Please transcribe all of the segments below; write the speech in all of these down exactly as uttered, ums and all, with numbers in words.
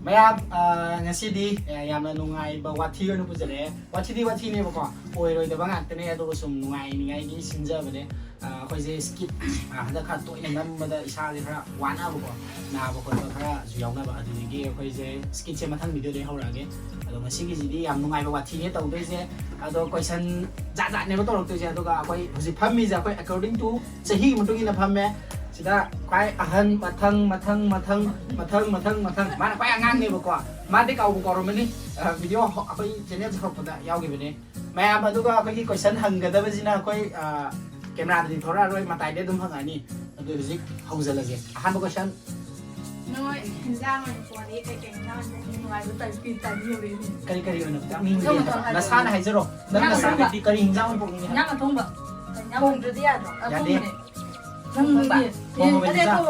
ꯃꯌꯥꯝ, ꯑ, ꯉꯁꯤꯗꯤ, ꯑ, ꯌꯥꯝꯅ ꯅꯨꯡꯉꯥꯏꯕ ꯋꯥꯊꯤ ꯑꯣꯏꯅ ꯄꯨꯖꯔꯛꯑꯦ꯫ ꯋꯥꯊꯤꯗꯤ ꯋꯥꯊꯤꯅꯦꯕꯀꯣ, ꯑꯣꯏꯔꯣꯏꯗꯕ ꯉꯥꯛꯇꯅꯦ, ꯑꯗꯨꯒ ꯁꯨꯝ ꯅꯨꯡꯉꯥꯏꯅꯤꯉꯥꯏꯒꯤ ꯁꯤꯟꯖꯕꯅꯦ꯫ ꯑ, ꯑꯩꯈꯣꯏꯁꯦ skit, ꯑ, ꯍꯟꯗꯛ ꯈꯔ ꯇꯣꯏꯅ ꯅꯝꯕꯗ ꯏꯁꯥꯁꯦ ꯈꯔ ꯋꯥꯅꯕꯀꯣ, ꯅꯥꯕ ꯈꯣꯠꯄ ꯈꯔꯁꯨ ꯌꯥꯎꯅꯕ, ꯑꯗꯨꯗꯒꯤ ꯑꯩꯈꯣꯏꯁꯦ skitꯁꯦ ꯃꯊꯪ videoꯗꯒꯤ ꯍꯧꯔꯛꯑꯒꯦ꯫ ꯑꯗꯣ ꯉꯁꯤꯒꯤꯁꯤꯗꯤ ꯌꯥꯝ ꯅꯨꯡꯉꯥꯏꯕ ꯋꯥꯊꯤꯅꯦ ꯇꯧꯗꯣꯏꯁꯦ꯫ ꯑꯗꯣ question ꯖꯥꯠ ꯖꯥꯠꯅꯦꯕ ꯇꯧꯔꯛꯇꯣꯏꯁꯦ꯫ ꯑꯗꯨꯒ ꯑꯩꯈꯣꯏ ꯍꯧꯖꯤꯛ ꯐꯝꯃꯤꯁꯦ ꯑꯩꯈꯣꯏ according to ꯆꯍꯤꯒꯤ ꯃꯇꯨꯡ ꯏꯟꯅ ꯐꯝꯃꯦ꯫ ꯁꯤꯗ ꯈ꯭ꯋꯥꯏ ꯑꯍꯟ ꯃꯊꯪ, ꯃꯊꯪ, ꯃꯊꯪ, ꯃꯊꯪ, ꯃꯊꯪ, ꯃꯊꯪ꯫ ꯃꯥꯅ ꯈ꯭ꯋꯥꯏ ꯑꯉꯥꯡꯅꯦꯕꯀꯣ꯫ ꯃꯥꯗꯤ ꯀꯥꯎꯕꯨ ꯀꯥꯎꯔꯝꯃꯅꯤ꯫ ꯑ, video ꯍꯧ-, ꯑꯩꯈꯣꯏ channelꯁꯦ ꯍꯧꯔꯛꯄꯗ ꯌꯥꯎꯈꯤꯕꯅꯦ꯫ ꯃꯌꯥꯝ, ꯑꯗꯨꯒ ꯑꯩꯈꯣꯏꯒꯤ question ꯍꯪꯒꯗꯕꯁꯤꯅ ꯑꯩꯈꯣꯏ, ꯑ, cameraꯗꯗꯤ ꯊꯣꯔꯛꯑꯔꯣꯏ, ꯃꯇꯥꯏꯗ ꯑꯗꯨꯝ ꯍꯪꯉꯛꯑꯅꯤ꯫ ꯑꯗꯨ ꯍꯧꯖꯤꯛ ꯍꯧꯖꯤꯜꯂꯁꯦ꯫ ꯑꯍꯥꯟꯕ question꯫ ꯅꯣꯏ ꯍꯤꯟꯖꯥꯡ ꯑꯣꯏꯅ ꯄꯣꯛꯑꯗꯤ ꯀꯩꯀꯩ ꯍꯤꯟꯖꯥꯡ ꯑꯣꯏꯅ ꯄꯣꯛꯅꯤ? ꯅꯨꯡꯉꯥꯏꯕ ꯇꯥꯏꯞꯀꯤ ꯇꯥꯏꯞ ꯌꯧꯔꯛꯏꯅꯦ꯫ ꯀꯔꯤ ꯀꯔꯤ ꯑꯣꯏꯅ ꯄꯣꯛꯅꯤꯡꯒꯦ? ꯅꯪ ꯃꯊꯪ ꯍꯥꯏꯔꯣ꯫ ꯅꯁꯥꯅ ꯍꯥꯏꯖꯔꯣ꯫ ꯅꯪ ꯍꯤꯟꯖꯥꯡ ꯅꯁꯥꯅꯗꯤ ꯑꯊꯣꯡꯕ꯫ ꯀꯔꯤ ꯍꯤꯟꯖꯥꯡ ꯑꯣꯏꯅ ꯄꯣꯛꯅꯤꯡꯒꯦ? ꯍꯤꯟꯖꯥꯡ ꯑꯊꯣꯡꯕ꯫ ꯀꯩ ꯍꯤꯟꯖꯥꯡ ꯊꯣꯡꯗ꯭ꯔꯗꯤ ꯌꯥꯗ꯭ꯔꯣ? ꯌꯥꯗꯦ꯫ ꯑꯊꯣꯡꯕꯅꯦ꯫ ꯅꯪ ꯊꯣꯡꯕ꯫ ꯅꯪꯗꯤ? ꯊꯣꯡꯕ ꯑꯦ, ꯍꯤꯟꯖꯥꯡ꯫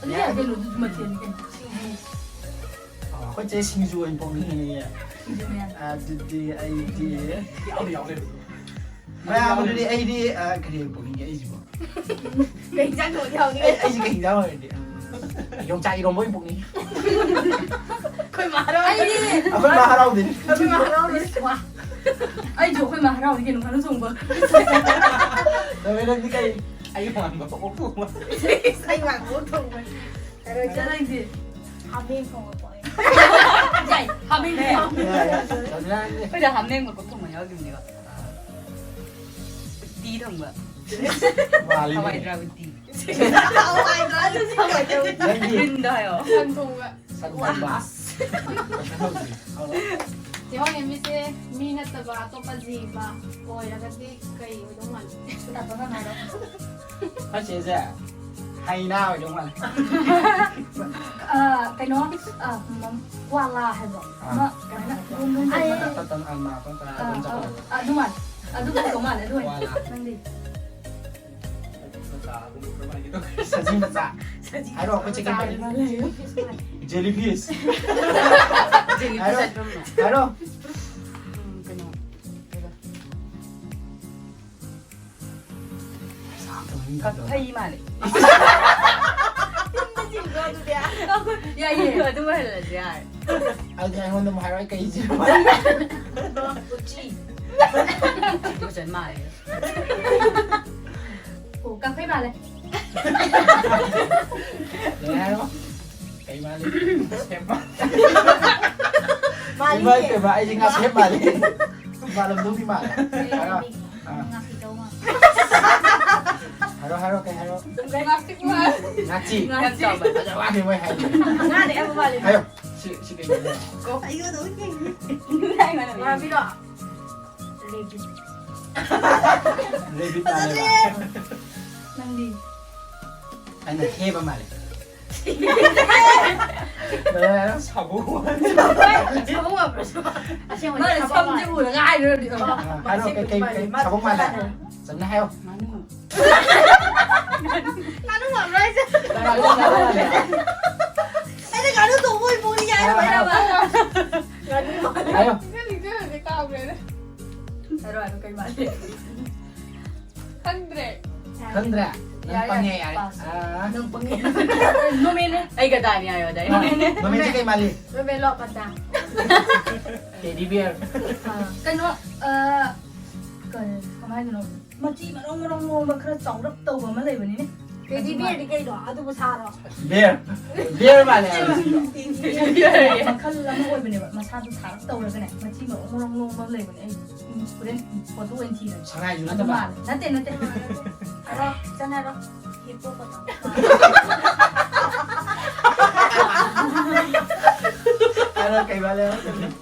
ꯑꯗꯨꯗꯤ ꯌꯥꯏ ꯀꯩꯅꯣ, ꯑꯗꯨꯗꯤ ꯃꯊꯦꯜꯅꯤ ꯀꯩꯅꯣ꯫ ꯁꯤꯡꯖꯨ꯫ ꯑꯣ, ꯑꯩꯈꯣꯏ ꯆꯦ ꯁꯤꯡꯖꯨ ꯑꯣꯏꯅ ꯄꯣꯛꯅꯤꯡꯉꯦ꯫ ꯁꯤꯡꯖꯨ ꯃꯌꯥꯝ꯫ ꯑꯗꯨꯗꯤ ꯑꯩꯗꯤ ꯌꯥꯎꯗꯤ ꯌꯥꯎꯗꯦ꯫ ꯃꯌꯥꯝ, ꯑꯗꯨꯗꯤ ꯑꯩꯗꯤ, ꯑ, ꯀꯔꯤ ꯑꯣꯏꯅ ꯄꯣꯛꯅꯤꯡꯒꯦ ꯑꯩꯁꯤꯕꯣ? ꯀꯩ ꯍꯤꯟꯖꯥꯡ ꯊꯣꯡꯉꯗꯤ ꯍꯥꯎꯅꯤ? ꯑꯩ, ꯑꯩꯁꯦ ꯀꯩ ꯍꯤꯟꯖꯥꯡ ꯑꯣꯏꯔꯗꯤ? ꯌꯣꯡꯆꯥꯛ ꯏꯔꯣꯝꯕ ꯑꯣꯏꯅ ꯄꯣꯛꯅꯤꯡꯉꯤ꯫ ꯑꯩꯈꯣꯏ ꯃꯥ ꯍꯔꯥꯎꯔꯦ꯫ ꯑꯩꯗꯤ ꯑꯩꯈꯣꯏ ꯃꯥ ꯍꯔꯥꯎꯗꯣꯏꯅꯤ꯫ ꯑꯩꯈꯣꯏ ꯃꯥ ꯍꯔꯥꯎꯔꯦ꯫ ꯋꯥ꯫ ꯑꯩꯁꯨ ꯑꯩꯈꯣꯏ ꯃꯥ ꯍꯔꯥꯎꯔꯦ ꯀꯩꯅꯣ, ꯉꯥꯅꯨ ꯊꯣꯡꯕ꯫ ꯇꯧꯋꯦ, ꯅꯪꯗꯤ ꯀꯩ? ꯑꯩ ꯃꯥꯟꯕ ꯑꯣꯛ ꯊꯣꯡꯕ꯫ ꯑꯩ ꯃꯥꯟꯕ ꯑꯣꯛ ꯊꯣꯡꯕ꯫ ꯀꯔꯥꯏ ꯆꯠꯂꯦ? ꯆꯠꯂꯦ ꯑꯩꯗꯤ꯫ ꯍꯥꯃꯦꯡ ꯊꯣꯡꯕ ꯄꯣꯛꯑꯦ꯫ ꯌꯥꯏ, ꯍꯥꯃꯦꯡ ꯊꯣꯡꯕ꯫ ꯌꯥꯏ, ꯌꯥꯏ, ꯆꯠꯂꯦ꯫ ꯑꯩꯈꯣꯏꯗ ꯍꯥꯃꯦꯡ ꯃꯀꯨ ꯊꯣꯡꯕ ꯌꯥꯎꯈꯤꯕꯅꯦꯕ꯫ ꯎꯇꯤ ꯊꯣꯡꯕ꯫ ꯃꯥꯜꯂꯤꯅꯦ꯫ ꯍꯋꯥꯏ ꯊ꯭ꯔꯥꯛ ꯎꯇꯤ꯫ ꯍꯋꯥꯏ ꯊ꯭ꯔꯥꯛ ꯎꯇꯤ꯫ ꯅꯪꯗꯤ? ꯒ꯭ꯔꯤꯟꯗ ꯍꯥꯏꯌꯣ꯫ ꯁꯟ ꯊꯣꯡꯕ꯫ ꯁꯟ ꯊꯣꯡꯕ꯫ ꯋꯥꯁ꯫ ꯆꯦ ꯍꯣꯏ ꯃꯤꯁꯦ ꯃꯤ ꯅꯠꯇꯕ ꯑꯇꯣꯞꯄ ꯖꯤꯕ ꯑꯣꯏꯔꯒꯗꯤ ꯀꯩ ꯑꯣꯏꯗꯧ ꯃꯥꯜꯂꯤ? ꯇꯥꯇꯣꯟ ꯍꯥꯟꯅ ꯍꯥꯏꯔꯣ꯫ ꯑꯩꯈꯣꯏ ꯆꯦꯁꯦ ꯍꯥꯏꯅꯥ ꯑꯣꯏꯗꯧ ꯃꯥꯜꯂꯤ꯫ ꯑ, ꯀꯩꯅꯣ, ꯑ, ꯃ-, ꯀ꯭ꯋꯥꯂꯥ ꯍꯥꯏꯕ꯭ꯔꯣ? ꯑꯥ꯫ ꯑꯃ ꯀꯃꯥꯏꯅ ꯒꯣꯝ ꯒꯣꯝ ꯇꯧꯕ? ꯇꯞ ꯇꯞꯅ ꯑꯥ, ꯃꯥ ꯇꯞ ꯇꯞꯅ ꯑꯥ, ꯑꯗꯨꯝ ꯑꯥ, ꯆꯠꯄꯗꯣ꯫ ꯑꯥ, ꯑꯗꯨ ꯃꯥꯜꯂꯦ꯫ ꯑꯗꯨ ꯇꯧꯗꯧ ꯃꯥꯜꯂꯦ, ꯑꯗꯨ ꯑꯣꯏꯅ꯫ ꯀ꯭ꯋꯥꯂꯥ꯫ ꯅꯪꯗꯤ? ꯃꯆꯥꯒꯨꯝꯕ ꯀꯔꯝꯍꯥꯏꯅ ꯇꯧ? ꯁꯖꯤ ꯃꯆꯥ꯫ ꯁꯖꯤ ꯍꯥꯏꯔꯣ, ꯑꯩꯈꯣꯏ ꯆꯤꯛꯀꯟ ꯃꯆꯥ ꯐ꯭ꯔꯥꯏ꯫ ꯃꯥꯜꯂꯦ꯫ Jelly fish. ꯖꯦꯂꯤ ꯍꯥꯏꯔꯣ꯫ ꯐꯤꯁ ꯍꯥꯏꯕ꯭ꯔꯣ? ꯍꯥꯏꯔꯣ꯫ ꯎꯝ, ꯀꯩꯅꯣ, ꯀꯩꯕ? ꯀꯛꯐꯩ ꯃꯥꯜꯂꯦ꯫ ꯌꯨꯝꯗ ꯆꯤꯡꯗ꯭ꯔꯣ ꯑꯗꯨꯗꯤ? ꯌꯥꯏꯌꯦ꯫ ꯑꯗꯨꯝ ꯑꯣꯏꯍꯜꯂꯁꯨ ꯌꯥꯔꯦ꯫ ꯑꯗꯨꯗꯤ ꯑꯩꯉꯣꯟꯗ ꯑꯃꯨꯛ ꯍꯥꯏꯔꯛꯑꯣ, ꯑꯩ ꯀꯩ ꯍꯥꯏꯁꯤꯅꯣ? ꯎꯆꯤ꯫ ꯎꯆꯤ ꯃꯥꯜꯂꯦ꯫ ꯑꯣ, ꯀꯥꯐꯩ ꯃꯥꯜꯂꯦ꯫ ꯌꯥꯔꯦ, ꯍꯥꯏꯔꯣ꯫ ꯀꯩ ꯃꯥꯜꯂꯤ? ꯁꯦꯝ ꯃꯥꯜꯂꯤ꯫ ꯃꯥꯜꯂꯤ꯫ ꯏꯃꯥ ꯏꯄꯦꯝꯃ, ꯑꯩꯁꯦ ꯉꯥ ꯁꯦꯝ ꯃꯥꯜꯂꯤ꯫ ꯃꯥꯜꯂꯝꯗꯧꯗꯤ ꯃꯥꯜꯂꯦ꯫ ꯍꯥꯏꯔꯣ꯫ ꯑꯥ꯫ ꯉꯥꯀꯤꯖꯧ ꯃꯥꯜꯂꯦ꯫ ꯍꯥꯏꯔꯣ, ꯍꯥꯏꯔꯣ, ꯀꯩ ꯍꯥꯏꯔꯣ? ꯉꯥꯆꯤꯛ ꯃꯥꯜꯂꯦ꯫ ꯉꯥꯆꯤꯛ꯫ ꯉꯥꯆꯤꯛ꯫ ꯐꯖꯕ ꯋꯥꯅꯤ ꯃꯣꯏ ꯍꯥꯏꯁꯦ꯫ ꯉꯥꯅꯦ ꯍꯥꯏꯕ ꯃꯥꯜꯂꯦ꯫ ꯍꯥꯏꯌꯣ꯫ ꯁꯤ, ꯁꯤ ꯀꯩ ꯃꯥꯜꯂꯤ? ꯑꯩꯉꯣꯟꯗ ꯑꯗꯨꯝ ꯌꯦꯡꯉꯤ꯫ ꯉꯥꯕꯤꯔꯣ? Rabbit꯫ Rabbit ꯃꯥꯜꯂꯦꯕ꯫ ꯐꯖꯗꯦ꯫ ꯅꯪꯗꯤ? ꯑꯩꯅ ꯊꯦꯕ ꯃꯥꯜꯂꯦ꯫ ꯁꯥꯃꯨ꯫ ꯁꯥꯃꯨ ꯃꯥꯟꯕ꯭ꯔꯣ? ꯑꯁꯦꯡꯕꯗꯤ ꯃꯥꯅ ꯁꯥꯃꯨ ꯁꯝꯁꯦ ꯃꯥꯜꯂꯦ꯫ ꯎꯔꯒ ꯍꯥꯏꯔꯨꯔꯗꯤ꯫ ꯑꯥ, ꯍꯥꯏꯔꯣ, ꯀꯩ, ꯀꯩ, ꯀꯩ ꯁꯥꯃꯨ ꯃꯥꯜꯂꯦ? ꯆꯝꯅ ꯍꯥꯏꯌꯣ꯫ ꯉꯥꯅꯨ꯫ ꯉꯥꯅꯨ ꯃꯥꯟꯕ꯭ꯔꯣ ꯍꯥꯏꯁꯦ? ꯉꯥꯅꯨ ꯃꯥꯜꯂꯦ꯫ ꯑꯩꯅ ꯉꯥꯅꯨ ꯇꯧꯕ ꯑꯣꯏ ꯄꯣꯛꯅꯤ ꯀꯥꯏꯅ ꯍꯥꯏꯔꯣ, ꯍꯥꯏꯔꯣ꯫ ꯍꯥꯏꯔꯕ? ꯉꯥꯅꯨ ꯃꯥꯜꯂꯦ꯫ ꯍꯥꯏꯌꯣ꯫ ꯅꯤꯡꯁꯤꯡ-, ꯅꯤꯡꯁꯤꯡꯉꯗꯤ ꯀꯥꯎꯈ꯭ꯔꯦꯅꯦ꯫ ꯍꯥꯏꯔꯣ, ꯍꯥꯏꯔꯣ, ꯀꯩ ꯃꯥꯜꯂꯤ? ꯈꯪꯗ꯭ꯔꯦ꯫ ꯈꯪꯗ꯭ꯔꯦ? ꯅꯪ ꯌꯥꯔꯦ, ꯄꯪꯉꯦ, ꯌꯥꯔꯦ, ꯌꯥꯔꯦ꯫ ꯄꯥꯁ꯫ ꯑꯥ꯫ ꯅꯪ ꯄꯪꯉꯦ꯫ ꯅꯣꯃꯦꯟꯅꯦ꯫ ꯑꯩ ꯒꯗꯥꯅꯤ ꯍꯥꯏꯌꯣ, ꯑꯗꯩ꯫ ꯑꯥ, ꯅꯣꯃꯦꯟꯁꯦ ꯀꯩ ꯃꯥꯜꯂꯤ? ꯅꯣꯃꯦꯟ ꯂꯣ ꯄꯟꯗꯥ꯫ Teddy bear꯫ ꯑꯥ, ꯀꯩꯅꯣ, ꯑꯥ, ꯀꯩ, ꯀꯃꯥꯏꯅꯅꯣ? ꯃꯆꯤ ꯃꯔꯣꯡ ꯃꯔꯣꯡ ꯂꯣꯡꯕ ꯈꯔ ꯆꯥꯎꯔꯞ ꯇꯧꯕ ꯑꯃ ꯂꯩꯕꯅꯤꯅꯦ꯫ Teddy bearꯗꯤ ꯀꯩꯅꯣ? ꯑꯗꯨꯕꯨ ꯁꯥꯔꯣ? Bear꯫ Bear ꯃꯥꯜꯂꯦ ꯍꯥꯏꯕ꯫ ꯃꯈꯜ ꯑꯃ ꯑꯣꯏꯕꯅꯦꯕ, ꯃꯁꯥꯗꯣ ꯁꯥꯔꯞ ꯇꯧꯔꯒꯅꯦ, ꯃꯆꯤ ꯃꯔꯣꯡ ꯃꯔꯣꯡ ꯂꯣꯡꯕ ꯑꯃ ꯂꯩꯕꯅꯦ꯫ ꯑꯩ ꯍꯣꯔꯦꯟ ꯐꯣꯇꯣ ꯑꯣꯏꯅ ꯊꯤꯔꯒꯦ꯫ ꯁꯉꯥꯏꯁꯨ ꯑꯗꯨ ꯅꯠꯇꯕ? ꯃꯥꯜꯂꯦ꯫ ꯅꯠꯇꯦ, ꯅꯠꯇꯦ꯫ ꯍꯥꯏꯔꯣ, ꯏꯆꯟ ꯍꯥꯏꯔꯣ꯫ ꯍꯤꯞꯄꯣꯄꯣꯇꯥꯃꯁ꯫ ꯍꯥꯏꯔꯣ, ꯀꯩ ꯃꯥꯜꯂꯦ?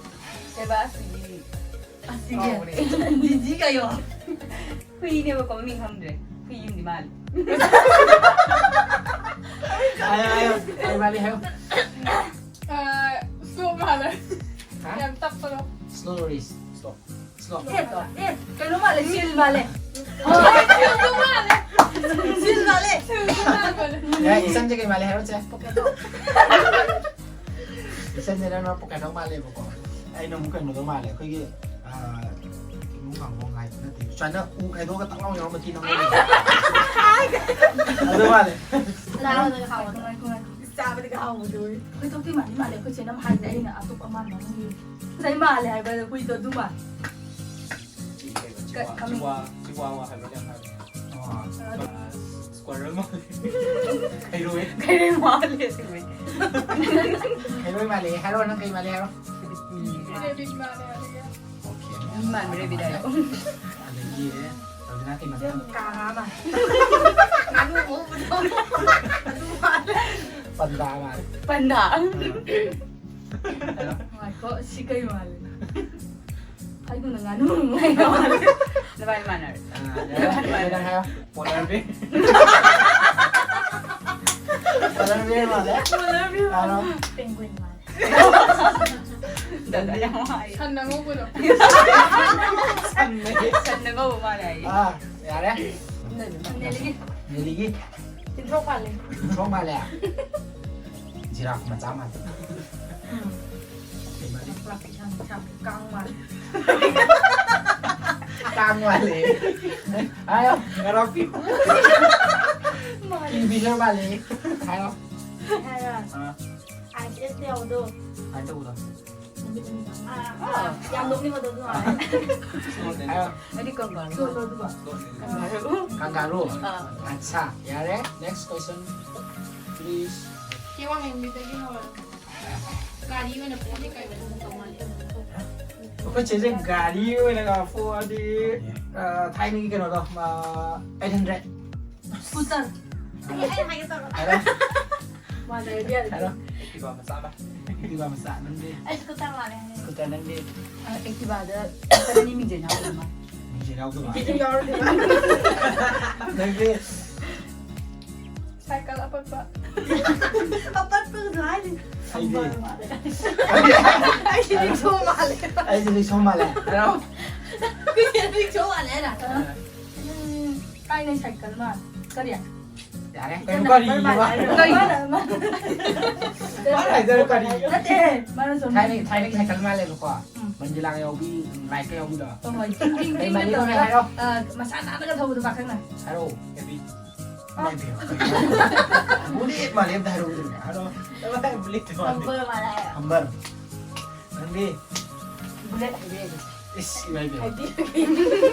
ꯀꯩꯕ, ꯑꯁꯤꯒꯤ꯫ ꯑꯁꯤꯒꯤ꯫ ꯀꯥꯎꯔꯦ꯫ ꯖꯤꯖꯤ ꯀꯩꯌꯣ꯫ ꯍꯨꯏꯅꯦꯕꯀꯣ, ꯃꯃꯤꯡ ꯈꯪꯗ꯭ꯔꯦ꯫ ꯍꯨꯏ ꯑꯃꯗꯤ ꯃꯥꯜꯂꯦ꯫ ꯍꯥꯏꯌꯣ, ꯍꯥꯏꯌꯣ꯫ ꯀꯩ ꯃꯥꯜꯂꯤ ꯍꯥꯏꯌꯣ꯫ ꯑ, slow ꯃꯥꯜꯂꯦ꯫ ꯍꯥ? ꯌꯥꯝ ꯇꯞꯄꯗꯣ꯫ Slow race꯫ Slow꯫ Slow꯫ ꯑꯦ, ꯑꯦ, ꯀꯩꯅꯣ ꯃꯥꯜꯂꯦ, seal ꯃꯥꯜꯂꯦ꯫ ꯍꯣꯏ, sealꯗꯣ ꯃꯥꯜꯂꯦ꯫ Seal ꯃꯥꯜꯂꯦ꯫ Sealꯗꯣ ꯃꯥꯜꯂꯦ꯫ ꯌꯥꯏ, ꯏꯆꯟꯁꯦ ꯀꯩ ꯃꯥꯜꯂꯦ ꯍꯥꯏꯔꯣꯁꯦ꯫ Pocket dog꯫ ꯏꯆꯟꯁꯦ ꯅꯪꯅ pocket dog ꯃꯥꯜꯂꯦꯕꯀꯣ꯫ ꯑꯩꯅ ꯑꯃꯨꯛ ꯀꯩꯅꯣꯗꯣ ꯃꯥꯜꯂꯦ, ꯑꯩꯈꯣꯏꯒꯤ, ꯑ, ꯏꯃꯨꯡ ꯍꯥꯡꯗꯣꯡ ꯍꯥꯏꯕ ꯅꯠꯇꯦ꯫ ꯁꯨꯃꯥꯏꯅ ꯎ ꯈꯥꯏꯗꯣꯛꯑꯒ ꯇꯛ ꯂꯥꯎꯅ ꯌꯥꯎꯔꯝꯕ ꯇꯤ ꯅꯪ ꯑꯣꯏꯔꯝꯅꯤ꯫ ꯑꯗꯨ ꯃꯥꯜꯂꯦ꯫ ꯂꯥꯛꯑꯣ, ꯅꯪ ꯍꯥꯎꯕꯗꯣ꯫ ꯆꯥꯛ ꯍꯥꯏꯕꯗꯤ ꯍꯥꯎꯕꯗꯣ꯫ ꯑꯩꯈꯣꯏ ꯇꯣꯛꯇꯤ ꯃꯥꯜꯂꯤ ꯃꯥꯜꯂꯦ꯫ ꯑꯩꯈꯣꯏ ꯆꯦꯅ ꯑꯃ ꯍꯥꯏꯕꯗ ꯑꯩꯅ ꯑꯇꯣꯞꯄ ꯑꯃ ꯑꯃꯨꯛ ꯌꯦꯡꯉꯤ꯫ ꯉꯁꯥꯏ ꯃꯥꯜꯂꯦ ꯍꯥꯏꯕ ꯍꯨꯏꯗꯣ ꯑꯗꯨ ꯃꯥꯜꯂꯦ꯫ ꯁꯤ ꯀꯩꯕ? ꯀ-, ꯆꯤꯋꯥ-, ꯈꯃꯦꯟ꯫ ꯆꯤꯋꯥꯋꯥ ꯍꯥꯏꯕ꯭ꯔꯥ ꯀꯩꯅꯣꯝ ꯍꯥꯏꯕꯅꯦ꯫ ꯑꯣ꯫ ꯑ, squirrel ꯃꯥꯜꯂꯦ꯫ ꯈꯩꯔꯣꯏ꯫ ꯈꯩꯔꯣꯏ ꯃꯥꯜꯂꯦ ꯑꯁꯦꯡꯕꯩ꯫ ꯈꯩꯔꯣꯏ ꯃꯥꯜꯂꯦ꯫ ꯍꯥꯏꯔꯣ, ꯅꯪ ꯀꯩ ꯃꯥꯜꯂꯦ ꯍꯥꯏꯔꯣ꯫ Rabbit ꯃꯥꯜꯂꯦ ꯑꯗꯒꯤ꯫ Okay꯫ ꯃꯤ ꯃꯥꯟꯕ rabbit ꯍꯥꯏꯌꯣ꯫ ꯑꯗꯒꯤ ꯔꯕꯤꯅꯥ ꯀꯩ ꯃꯥꯜꯂꯦ? ꯀꯥꯡꯉꯥ ꯃꯥꯜꯂꯦ꯫ ꯉꯥꯅꯨ ꯑꯉꯧꯕꯗꯣ꯫ ꯑꯗꯨ ꯃꯥꯜꯂꯦ꯫ ꯄꯟꯗꯥ ꯃꯥꯜꯂꯦ꯫ ꯄꯟꯗꯥ꯫ ꯑ꯫ ꯍꯥꯏꯔꯣ꯫ ꯉꯥꯏꯈꯣ, ꯁꯤ ꯀꯩ ꯃꯥꯜꯂꯤ? ꯑꯩꯉꯣꯟꯗ ꯉꯥꯅꯨ ꯑꯃꯨꯛ ꯍꯥꯏꯔꯛꯑꯣ꯫ ꯅꯕꯥꯅꯤ ꯃꯥꯟꯅꯔꯦ꯫ ꯑꯥ, ꯅꯕꯥꯅꯤ ꯃꯥꯟꯅꯔꯦ꯫ ꯍꯥꯏꯔꯣ꯫ Polar bear꯫ Polar bear ꯃꯥꯜꯂꯦ꯫ Polar bear ꯍꯥꯏꯔꯣ꯫ ꯃꯥꯜꯂꯦ꯫ Penguin ꯃꯥꯜꯂꯦ꯫ ꯗꯥꯗꯥ ꯌꯥꯝ ꯍꯥꯏ꯫ ꯁꯟ ꯑꯉꯧꯕꯗꯣ꯫ ꯁꯟꯅꯦ꯫ ꯁꯟ ꯑꯉꯧꯕ ꯃꯥꯜꯂꯦ ꯍꯥꯏꯌꯦ꯫ ꯑꯥ, ꯌꯥꯔꯦ꯫ ꯅꯦꯂꯤꯒꯤ꯫ ꯅꯦꯂꯤꯒꯤ꯫ ꯇꯤꯟꯊ꯭ꯔꯣꯛ ꯃꯥꯜꯂꯦ꯫ ꯇꯤꯟꯊ꯭ꯔꯣꯛ ꯃꯥꯜꯂꯦ꯫ ꯖꯤꯔꯥꯐ ꯃꯆꯥ ꯃꯥꯜꯂꯦ꯫ ꯎꯝ꯫ ꯀꯩ ꯃꯥꯜꯂꯤ? ꯄꯨꯔꯥ ꯄꯤꯛꯊꯟ ꯄꯤꯛꯊꯟ ꯀꯥꯡ ꯃꯥꯜꯂꯦ꯫ ꯀꯥꯡ ꯃꯥꯜꯂꯦ꯫ ꯍꯥꯏꯌꯣ꯫ ꯉꯥꯔꯥꯛꯄꯤ꯫ ꯃꯥꯜꯂꯦ꯫ Kingfisher ꯃꯥꯜꯂꯦ꯫ ꯍꯥꯏꯌꯣ꯫ ꯍꯥꯏꯔꯣ꯫ ꯑꯥ꯫ ꯑꯥꯏꯁ ꯑꯦꯁ ꯌꯥꯎꯕꯗꯣ꯫ ꯀꯃꯥꯏꯅ ꯇꯧꯕꯗꯣ? ꯑꯥ, ꯌꯥꯝ ꯅꯣꯛꯅꯤꯡꯕꯗꯣ ꯑꯗꯨ ꯃꯥꯜꯂꯦ꯫ ꯍꯥꯏꯌꯣ꯫ ꯑꯩꯗꯤ ꯀꯪꯒꯥꯔꯨ꯫ ꯀꯪꯒꯥꯔꯨ꯫ ꯀꯪꯒꯥꯔꯨ? ꯑꯥ꯫ ꯑꯠꯁꯥ, ꯌꯥꯔꯦ꯫ Next question, please. ꯁꯤ ꯋꯥꯍꯪꯁꯤꯗꯒꯤ ꯍꯧꯔꯒ ꯒꯥꯔꯤ ꯑꯣꯏꯅ ꯄꯣꯛꯑꯗꯤ ꯀꯩ ꯑꯣꯏꯅ ꯇꯧ ꯃꯥꯜꯂꯤ? ꯑꯩꯈꯣꯏ ꯆꯦꯁꯦ ꯒꯥꯔꯤ ꯑꯣꯏꯅ ꯄꯣꯛꯑꯗꯤ, ꯑ, ꯊꯥꯏꯅꯒꯤ ꯀꯩꯅꯣꯗꯣ, ꯑ, eight hundred꯫ Scooter꯫ ꯑꯩ, ꯑꯩ ꯍꯥꯏꯒꯦ ꯇꯧꯔꯣ꯫ ꯍꯥꯏꯔꯣ꯫ ꯃꯥꯟꯅꯔꯗꯤ ꯌꯥꯔꯦ꯫ ꯍꯥꯏꯔꯣ꯫ Activa ꯃꯆꯥ ꯑꯃ꯫ Activa ꯃꯆꯥ, ꯅꯪꯗꯤ? ꯑꯩ scooter ꯃꯥꯜꯂꯦ ꯍꯥꯏꯔꯦ꯫ Scooter, ꯅꯪꯗꯤ? ꯑ, Activaꯗ scooter ꯑꯅꯤ ꯃꯤꯡꯖꯦꯜ ꯌꯥꯎꯗꯕ ꯃꯥꯜꯂꯦ꯫ ꯃꯤꯡꯖꯦꯜ ꯌꯥꯎꯗꯕ? ꯃꯤꯡꯖꯦꯜ ꯌꯥꯎꯗꯕ꯫ ꯅꯪꯗꯤ? Cycle ꯑꯄꯠꯄ꯫ ꯑꯄꯠꯄꯒꯁꯨ ꯍꯥꯏꯔꯤ꯫ ꯑꯩꯗꯤ? Summer ꯃꯥꯜꯂꯦ꯫ ꯑꯩꯗꯤ rickshaw ꯃꯥꯜꯂꯦ꯫ ꯑꯩꯗꯤ rickshaw ꯃꯥꯜꯂꯦ꯫ ꯍꯥꯏꯔꯣ꯫ ꯑꯩꯈꯣꯏ ꯆꯦ rickshaw ꯃꯥꯜꯂꯦ ꯍꯥꯏꯔ? ꯑ꯫ ꯎꯝ, ꯊꯥꯏꯅꯩ cycle ꯃꯥꯜꯂꯦ꯫ ꯀꯔꯤ? ꯌꯥꯔꯦ꯫ ꯀꯩꯅꯣ ꯏꯆꯟꯅ ꯀꯔꯤ number ꯃꯥꯜꯂꯦ ꯍꯥꯏꯔ? ꯀꯩ? ꯃꯥꯅ, ꯃꯥꯅ꯫ ꯃꯥꯅ ꯍꯥꯏꯖꯔꯣ ꯀꯔꯤ? ꯅꯠꯇꯦ, ꯃꯥꯅ ꯁꯨꯝ ꯊꯥꯏꯅꯩ, ꯊꯥꯏꯅꯩ cycle ꯃꯥꯜꯂꯦꯕꯀꯣ꯫ ꯎꯝ꯫ ꯃꯟꯖꯤꯂꯥ ꯌꯥꯎꯕꯤ, lightꯀ ꯌꯥꯎꯕꯤꯗꯣ꯫ ꯍꯣꯏ, ꯍꯣꯏ꯫ ꯇꯤꯡ, ꯇꯤꯡ, ꯀꯩ ꯇꯤꯡꯒ ꯃꯥꯜꯂꯤ ꯇꯧꯔꯒ, ꯍꯥꯏꯔꯣ꯫ ꯑ, ꯃꯁꯥ ꯅꯥꯟꯅꯒ ꯊꯧꯕꯗꯣ ꯄꯥꯈꯪꯅ꯫ ꯍꯥꯏꯔꯣ꯫ Heavy꯫ ꯏꯃꯥꯏ ꯄꯦꯝꯃ꯫ ꯕꯨꯂꯦꯠ ꯃꯥꯜꯂꯦ ꯑꯝꯇ ꯍꯥꯏꯔꯛꯎꯗꯅ꯫ ꯍꯥꯏꯔꯣ꯫ ꯕꯨꯂꯦꯠ ꯃꯥꯜꯂꯦ꯫ ꯍꯝꯕꯔ꯫ ꯍꯝꯕꯔ꯫ ꯅꯪꯗꯤ? ꯕꯨꯂꯦꯠ ꯍꯥꯏꯕ ꯌꯥꯏ꯫ ꯏꯁ, ꯏꯃꯥꯏ ꯄꯦꯝꯃ꯫ ꯍꯥꯏꯕꯤꯔꯒꯦ꯫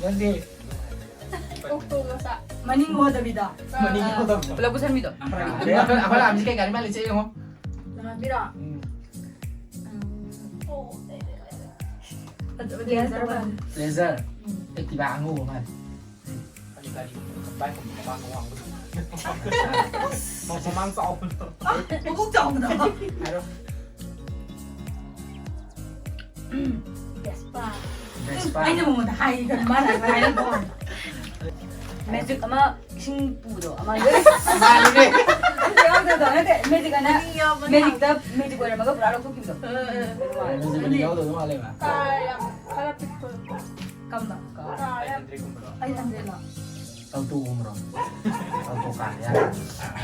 ꯅꯪꯗꯤ? ꯑꯣꯛꯇꯣ ꯃꯆꯥ꯫ ꯃꯅꯤꯡ ꯍꯣꯗꯕꯤꯗ꯫ ꯃꯅꯤꯡ ꯍꯣꯗꯕꯤꯗ꯫ ꯄꯨꯂꯞ ꯄꯨꯁꯟꯕꯤꯗꯣ꯫ ꯑꯩꯈꯣꯏ ꯂꯥꯝꯁꯤ ꯀꯩ ꯒꯥꯔꯤ ꯃꯥꯜꯂꯤ ꯆꯦ ꯌꯦꯡꯉꯣ꯫ ꯂꯥꯝꯕꯤꯔꯣ? ꯎꯝ꯫ ꯎꯝ꯫ ꯐꯖꯕ ꯂꯦꯖꯔ ꯃꯥꯜꯂꯦ꯫ ꯂꯦꯖꯔ꯫ ꯎꯝ꯫ ꯑꯦꯛꯇꯤꯚꯥ ꯑꯉꯧꯕ ꯃꯥꯜꯂꯦ꯫ ꯑꯩ ꯒꯥꯔꯤ ꯕꯥꯏꯛꯀꯨꯝꯕ ꯃꯃꯥꯡ ꯋꯥꯡꯕꯗꯣ꯫ ꯃꯃꯥꯡ ꯆꯥꯎꯕꯗꯣ꯫ ꯃꯕꯨꯛ ꯆꯥꯎꯕꯗꯣ꯫ ꯍꯥꯏꯔꯣ꯫ ꯚꯦꯁꯄꯥ꯫ ꯚꯦꯁꯄꯥ꯫ ꯑꯩꯅ ꯃꯉꯣꯟꯗ ꯍꯥꯏꯈ꯭ꯔꯕ, ꯃꯥꯅ ꯑꯩꯉꯣꯟꯗ ꯍꯥꯏꯔꯛꯄ ꯋꯥꯅꯤ꯫ ꯃꯦꯖꯤꯛ ꯑꯃ ꯏꯁꯤꯡ ꯄꯨꯕꯗꯣ, ꯑꯃ ꯃꯥꯜꯂꯤꯅꯦ꯫ ꯑꯝꯇ ꯌꯥꯎꯗꯕꯗꯣ ꯅꯠꯇꯦ, ꯃꯦꯖꯤꯛ ꯑꯅ, ꯃꯅꯤꯡ ꯌꯥꯎꯕꯅꯦ꯫ ꯃꯦꯖꯤꯛꯇ, ꯃꯦꯖꯤꯛ ꯑꯣꯏꯔꯝꯃꯒ ꯄꯨꯔꯥ ꯂꯧꯊꯣꯛꯈꯤꯕꯗꯣ꯫ ꯑ, ꯑ, ꯑ꯫ ꯑꯗꯨꯃꯥꯏꯅ꯫ ꯃꯦꯖꯤꯛ ꯃꯅꯤꯡ ꯌꯥꯎꯗꯕ ꯃꯥꯜꯂꯦꯕ꯫ ꯀꯥꯔ ꯌꯥꯝ ꯈꯔ ꯄꯤꯛꯄ꯫ ꯀꯝꯕ? ꯀꯥꯔ꯫ ꯑꯩꯠ ꯍꯟꯗ꯭ꯔꯦꯠꯀꯨꯝꯕꯗꯣ꯫ ꯑꯩꯠ ꯍꯟꯗ꯭ꯔꯦꯠꯂꯣ? ꯑꯜꯇꯣꯒꯨꯝꯕ꯭ꯔꯣ? ꯑꯜꯇꯣ ꯀꯥꯔ ꯌꯥꯔꯦ꯫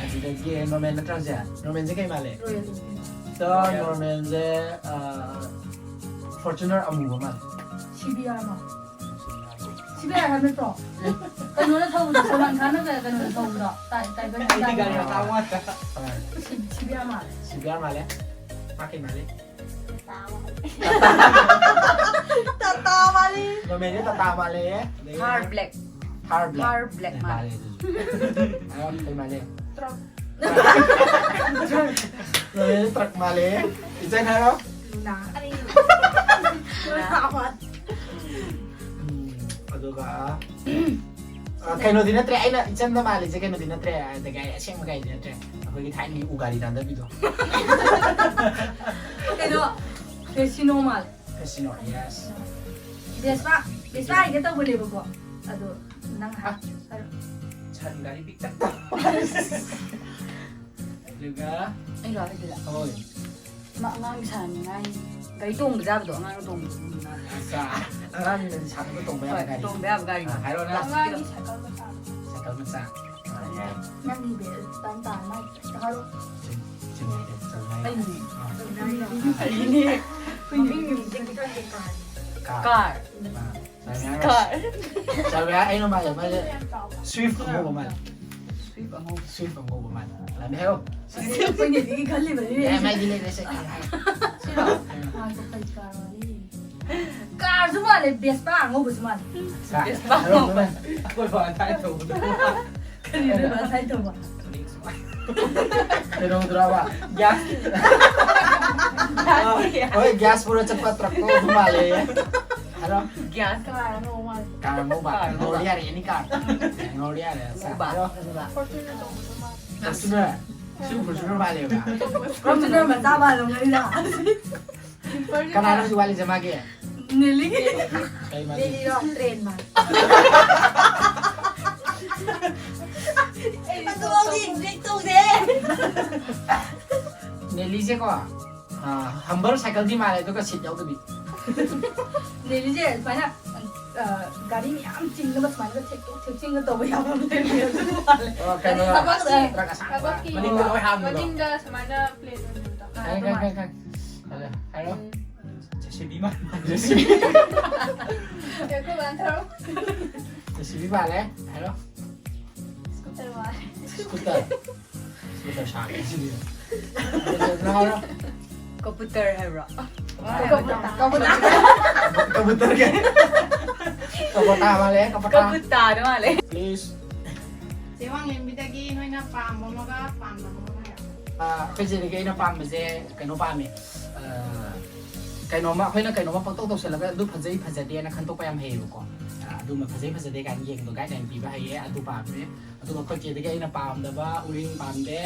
ꯑꯗꯨꯗꯒꯤ ꯅꯣꯔꯃꯦꯜ ꯅꯠꯇ꯭ꯔꯣ ꯍꯧꯖꯤꯛ? ꯅꯣꯔꯃꯦꯜꯁꯦ ꯀꯩ ꯃꯥꯜꯂꯦ? Royal Enfield. ꯇꯣ, ꯔꯣꯌꯦꯜ꯫ ꯅꯣꯔꯃꯦꯜꯁꯦ, ꯑ, ꯐꯣꯔꯆꯨꯅꯔ ꯑꯃꯨꯕ ꯃꯥꯜꯂꯦ꯫ ꯁꯤ ꯕꯤ ꯑꯥꯔ ꯃꯥꯜꯂꯦ꯫ ꯁꯤ ꯕꯤ ꯑꯥꯔ ꯍꯥꯏꯕ ꯅꯠꯇ꯭ꯔꯣ? ꯀꯩꯅꯣꯅ ꯊꯧꯕꯗꯣ, ꯁꯜꯃꯥꯟ ꯈꯥꯟꯅ ꯀꯩꯅꯣꯅ ꯊꯧꯕꯗꯣ, ꯇꯥꯏ-, ꯇꯥꯏꯒꯔ ꯑꯩꯗꯤ ꯒꯥꯔꯤ ꯖꯤꯟꯗꯥꯅ꯫ ꯃꯆꯥ ꯑꯃ ꯉꯥꯛꯇ꯫ ꯍꯣꯏ꯫ ꯁꯤ-, ꯁꯤ ꯕꯤ ꯑꯥꯔ ꯃꯥꯜꯂꯦ꯫ ꯁꯤ ꯕꯤ ꯑꯥꯔ ꯃꯥꯜꯂꯦ꯫ ꯃꯥ ꯀꯩ ꯃꯥꯜꯂꯦ? ꯇꯥꯇꯥ ꯃꯥꯜꯂꯦ꯫ ꯅꯣꯔꯃꯦꯜꯁꯦ ꯇꯥꯇꯥ ꯃꯥꯜꯂꯦ꯫ ꯑꯗꯒꯤ ꯊꯥꯔ ꯕ꯭ꯂꯦꯛ꯫ ꯊꯥꯔ ꯕ꯭ꯂꯦꯛ꯫ ꯊꯥꯔ ꯕ꯭ꯂꯦꯛ ꯑꯦ, ꯃꯥꯜꯂꯦ꯫ ꯃꯥꯜꯂꯦ ꯑꯗꯨꯁꯨ꯫ ꯑ, ꯀꯩ ꯃꯥꯜꯂꯦ? ꯇ꯭ꯔꯛ꯫ ꯅꯣꯔꯃꯦꯜꯁꯦ ꯇ꯭ꯔꯛ ꯃꯥꯜꯂꯦ꯫ ꯏꯆꯟ ꯍꯥꯏꯔꯣ꯫ ꯂꯨꯅꯥ꯫ ꯑꯩ ꯂꯨꯅꯥ꯫ ꯂꯨꯅꯥ ꯃꯥꯜꯂꯦ꯫ ꯎꯝ, ꯑꯗꯨꯒ, ꯑ, ꯀꯩꯅꯣꯗꯤ ꯅꯠꯇ꯭ꯔꯦ, ꯑꯩꯅ ꯏꯆꯟꯗ ꯃꯥꯜꯂꯤꯁꯦ ꯀꯩꯅꯣꯗꯤ ꯅꯠꯇ꯭ꯔꯦ, ꯑꯗꯒꯤ ꯑꯩ ꯑꯁꯦꯡꯕ ꯒꯥꯔꯤꯗꯤ ꯅꯠꯇ꯭ꯔꯦ, ꯑꯩꯈꯣꯏꯒꯤ ꯊꯥꯏꯅꯒꯤ ꯎꯒꯥꯔꯤ ꯅꯥꯟꯗꯕꯤꯗꯣ꯫ ꯀꯩꯅꯣ, ꯐꯦꯁꯤꯅꯣ ꯃꯥꯜꯂꯦ꯫ ꯐꯦꯁꯤꯅꯣ, ꯌꯦꯁ꯫ ꯚꯦꯁꯄꯥ, ꯚꯦꯁꯄꯥ ꯍꯥꯏꯒꯦ ꯇꯧꯕꯅꯦꯕꯀꯣ, ꯑꯗꯣ ꯅꯪ ꯍꯥꯏ-, ꯍꯥꯏꯔꯣ꯫ ꯁꯟ ꯒꯥꯔꯤ ꯄꯤꯛꯇꯛ ꯇꯧꯕ꯫ ꯑꯗꯨꯒ ꯑꯩ ꯂꯥꯛꯑꯒꯦ ꯑꯗꯨꯗ꯫ ꯍꯣꯏ꯫ ꯃꯥ ꯑꯉꯥꯡꯒꯤ ꯁꯥꯟꯅꯅꯤꯡꯉꯥꯏ ꯒꯥꯔꯤ ꯇꯣꯡꯕ ꯌꯥꯕꯗꯣ, ꯑꯉꯥꯡꯅ ꯇꯣꯡꯕꯗꯣ ꯑꯗꯨꯝ ꯃꯥꯜꯂꯦ꯫ ꯑꯁꯥ, ꯑꯉꯥꯡꯅ ꯁꯥꯟꯅꯕ ꯇꯣꯡꯕ ꯌꯥꯕ ꯍꯣꯏ, ꯒꯥꯔꯤ꯫ ꯇꯣꯡꯕ ꯌꯥꯕ ꯒꯥꯔꯤ꯫ ꯑꯥ, ꯍꯥꯏꯔꯣ, ꯅꯪ꯫ ꯑꯉꯥꯡꯒꯤ ꯁꯥꯏꯀꯜ ꯃꯆꯥ꯫ ꯁꯥꯏꯀꯜ ꯃꯆꯥ꯫ ꯑꯥ, ꯌꯥꯏ꯫ ꯅꯪꯒꯤ ꯕꯦꯜ ꯇꯥꯟ ꯇꯥꯟ ꯃꯥꯏ ꯇꯥꯔꯣ꯫ ꯆꯨꯝ-, ꯆꯨꯝꯃꯦ, ꯆꯨꯝꯃꯦ꯫ ꯑꯩꯅꯦ꯫ ꯑꯥ꯫ ꯑꯩꯅꯦ꯫ ꯃꯃꯤꯡ ꯃꯤꯡꯁꯦ ꯈꯤꯇꯪ ꯀꯥꯔ꯫ ꯀꯥꯔ꯫ ꯀꯥꯔ꯫ ꯑꯥ꯫ ꯁꯥꯃꯤꯌꯥ꯫ ꯀꯥꯔ꯫ ꯁꯥꯃꯤꯌꯥ, ꯑꯩꯅ ꯃꯥꯜꯂꯦ, ꯃꯥꯁꯦ ꯁ꯭ꯋꯤꯐ ꯑꯉꯧꯕ ꯃꯥꯜꯂꯦ꯫ ꯁ꯭ꯋꯤꯐ ꯑꯉꯧꯕ꯫ ꯁ꯭ꯋꯤꯐ ꯑꯉꯧꯕ ꯃꯥꯜꯂꯦ꯫ ꯂꯥꯟꯗꯦ, ꯍꯥꯏꯔꯣ꯫ ꯑꯩꯈꯣꯏꯅꯗꯤ ꯈꯜꯂꯤꯕꯅꯤ꯫ ꯑꯦ, ꯃꯥꯏꯗꯤ ꯂꯩꯔꯦ, ꯁꯦ꯫ ꯁꯤꯔꯣ? ꯉꯥꯏꯈꯣ, ꯀꯩ ꯀꯥꯔꯅꯣ? ꯀꯥꯔꯁꯨ ꯃꯥꯜꯂꯦ, ꯕꯦꯁꯄꯥ ꯑꯉꯧꯕꯁꯨ ꯃꯥꯜꯂꯦ꯫ ꯀꯥ-, ꯕꯦꯁꯄꯥ ꯍꯥꯏꯔꯣ, ꯑꯉꯧꯕ꯫ ꯃꯥꯏ꯫ ꯑꯩꯈꯣꯏ ꯕꯥ ꯊꯥꯏ ꯇꯧꯕꯗꯣ꯫ ꯀꯔꯤꯅꯣ ꯉꯁꯥꯏ ꯇꯧꯕ? ꯀꯩꯗꯧꯗ꯭ꯔꯕ? ꯒ꯭ꯌꯥꯁ꯫ ꯍꯣꯏ, ꯒ꯭ꯌꯥꯁ ꯄꯨꯔ ꯆꯠꯄ ꯇ꯭ꯔꯛꯇꯣ ꯑꯗꯨ ꯃꯥꯜꯂꯦ꯫ ꯍꯥꯏꯔꯣ꯫ ꯒ꯭ꯌꯥꯁ꯫ ꯀꯥꯔ ꯑꯉꯧꯕ ꯃꯥꯜꯂꯦ꯫ ꯀꯥꯔ ꯑꯉꯧꯕ꯫ ꯀꯥꯔ ꯑꯉꯧꯕ꯫ ꯉꯧꯔꯗꯤ ꯌꯥꯔꯦ, ꯑꯦꯅꯤ ꯀꯥꯔ꯫ ꯉꯧꯔꯗꯤ ꯌꯥꯔꯦ꯫ ꯑꯉꯧꯕ꯫ ꯍꯥꯏꯔꯣ꯫ ꯑꯉꯧꯕ꯫ ꯐꯣꯔꯆꯨꯅꯔ꯫ ꯁꯤ ꯐꯣꯔꯆꯨꯅꯔ ꯃꯥꯜꯂꯦꯕ꯫ ꯐꯣꯔꯆꯨꯅꯔ ꯃꯆꯥ ꯃꯥꯜꯂꯝꯒꯅꯤꯗ꯫ ꯀꯅꯥꯅꯣ ꯍꯧꯖꯤꯛ ꯋꯥꯠꯂꯤꯁꯦ ꯃꯥꯒꯤ? ꯅꯦꯂꯤꯒꯤ꯫ ꯀꯩ ꯃꯥꯜꯂꯤ? ꯅꯦꯂꯤꯔꯣ? ꯇ꯭ꯔꯦꯟ ꯃꯥꯜꯂꯦ꯫ ꯑꯗꯨꯐꯥꯎꯗꯤ ꯑꯦꯛꯖꯦꯛ ꯇꯧꯗꯦ꯫ ꯅꯦꯂꯤꯁꯦꯀꯣ, ꯍꯝꯕꯔ ꯁꯥꯏꯀꯜꯗꯤ ꯃꯥꯜꯂꯦ, ꯑꯗꯨꯒ ꯁꯤꯠ ꯌꯥꯎꯗꯕꯤ꯫ ꯅꯦꯂꯤꯁꯦ ꯁꯨꯃꯥꯏꯅ, ꯑ, ꯒꯥꯔꯤ ꯃꯌꯥꯝ ꯆꯤꯡꯅꯕ ꯁꯨꯃꯥꯏꯅ ꯊꯦꯛꯇꯣꯛ ꯊꯦꯛꯆꯤꯟꯒ ꯇꯧꯕ ꯌꯥꯕ ꯑꯃ ꯂꯩꯕꯅꯦ, ꯑꯗꯨ ꯃꯥꯜꯂꯦ꯫ ꯑꯣ, ꯀꯩꯅꯣ, ꯊꯕꯛꯁꯦ꯫ ꯇ꯭ꯔꯛ ꯑꯁꯥꯡꯕ꯫ ꯊꯕꯛꯀꯤ ꯃꯅꯤꯡꯗ ꯂꯣꯏ ꯍꯥꯡꯕꯗꯣ꯫ ꯃꯅꯤꯡꯗ ꯁꯨꯃꯥꯏꯅ ꯄ꯭ꯂꯦꯠ ꯑꯣꯏꯅ ꯇꯧ꯫ ꯑ, ꯈꯪꯉꯦ, ꯑꯗꯨꯃꯥꯏꯅ꯫ ꯈꯪꯉꯦ, ꯈꯪꯉꯦ꯫ ꯍꯥꯏꯔꯣ, ꯍꯥꯏꯔꯣ꯫ ꯖꯦꯁꯤꯕꯤ ꯃꯥꯟꯕ꯫ ꯑꯩꯈꯣꯏ ꯕꯥꯅ ꯊꯧꯔꯛꯄ꯫ ꯖꯦꯁꯤꯕꯤ ꯃꯥꯜꯂꯦ꯫ ꯍꯥꯏꯔꯣ꯫ ꯁ꯭ꯀꯨꯇꯔ ꯃꯥꯜꯂꯦ꯫ ꯁ꯭ꯀꯨꯇꯔ꯫ ꯁ꯭ꯀꯨꯇꯔ ꯁꯥꯡꯉꯦ ꯁꯤꯗꯤ꯫ ꯀꯩꯅꯣ ꯍꯥꯏꯔꯣ꯫ ꯀꯕꯨꯇꯔ ꯍꯥꯏꯕ꯭ꯔꯣ? ꯀꯕꯨꯇꯥ꯫ ꯀꯕꯨꯇꯥ꯫ ꯀꯕꯨꯇꯔ ꯀꯩ? ꯀꯕꯨꯇꯥ ꯃꯥꯜꯂꯦ, ꯀꯕꯨꯇꯥ꯫ ꯀꯕꯨꯇꯥꯗ ꯃꯥꯜꯂꯦ꯫ ꯄ꯭ꯂꯤꯖ꯫ ꯆꯦ ꯋꯥꯡꯂꯦꯝꯕꯤꯗꯒꯤ ꯅꯣꯏꯅ ꯄꯥꯝꯕ ꯑꯃꯒ ꯄꯥꯝꯗꯕ ꯑꯃꯒ ꯍꯥꯏꯔꯛꯑꯣ꯫ ꯑꯥ, ꯑꯩꯈꯣꯏ ꯆꯦꯗꯒꯤ ꯑꯩꯅ ꯄꯥꯝꯕꯁꯦ ꯀꯩꯅꯣ ꯄꯥꯝꯃꯦ꯫ ꯑꯥ, ꯀꯩꯅꯣꯝꯃ, ꯑꯩꯈꯣꯏꯅ ꯀꯩꯅꯣꯝꯃ ꯄꯪꯇꯧ ꯇꯧꯁꯜꯂꯒ ꯑꯗꯨ ꯐꯖꯩ ꯐꯖꯗꯦꯅ ꯈꯟꯗꯣꯛꯄ ꯌꯥꯝ ꯍꯩꯌꯦꯕꯀꯣ꯫ ꯑꯥ, ꯑꯗꯨꯝꯕ ꯐꯖꯩ ꯐꯖꯗꯦ ꯀꯥꯏꯅ ꯌꯦꯡꯕꯗꯣ, ꯒꯥꯏꯗꯂꯥꯏꯟ ꯄꯤꯕ ꯍꯩꯌꯦ, ꯑꯗꯨ ꯄꯥꯝꯃꯦ꯫ ꯑꯗꯨꯒ ꯑꯩꯈꯣꯏ ꯆꯦꯗꯒꯤ ꯑꯩꯅ ꯄꯥꯝꯗꯕ ꯎꯔꯤꯡ ꯄꯥꯝꯗꯦ꯫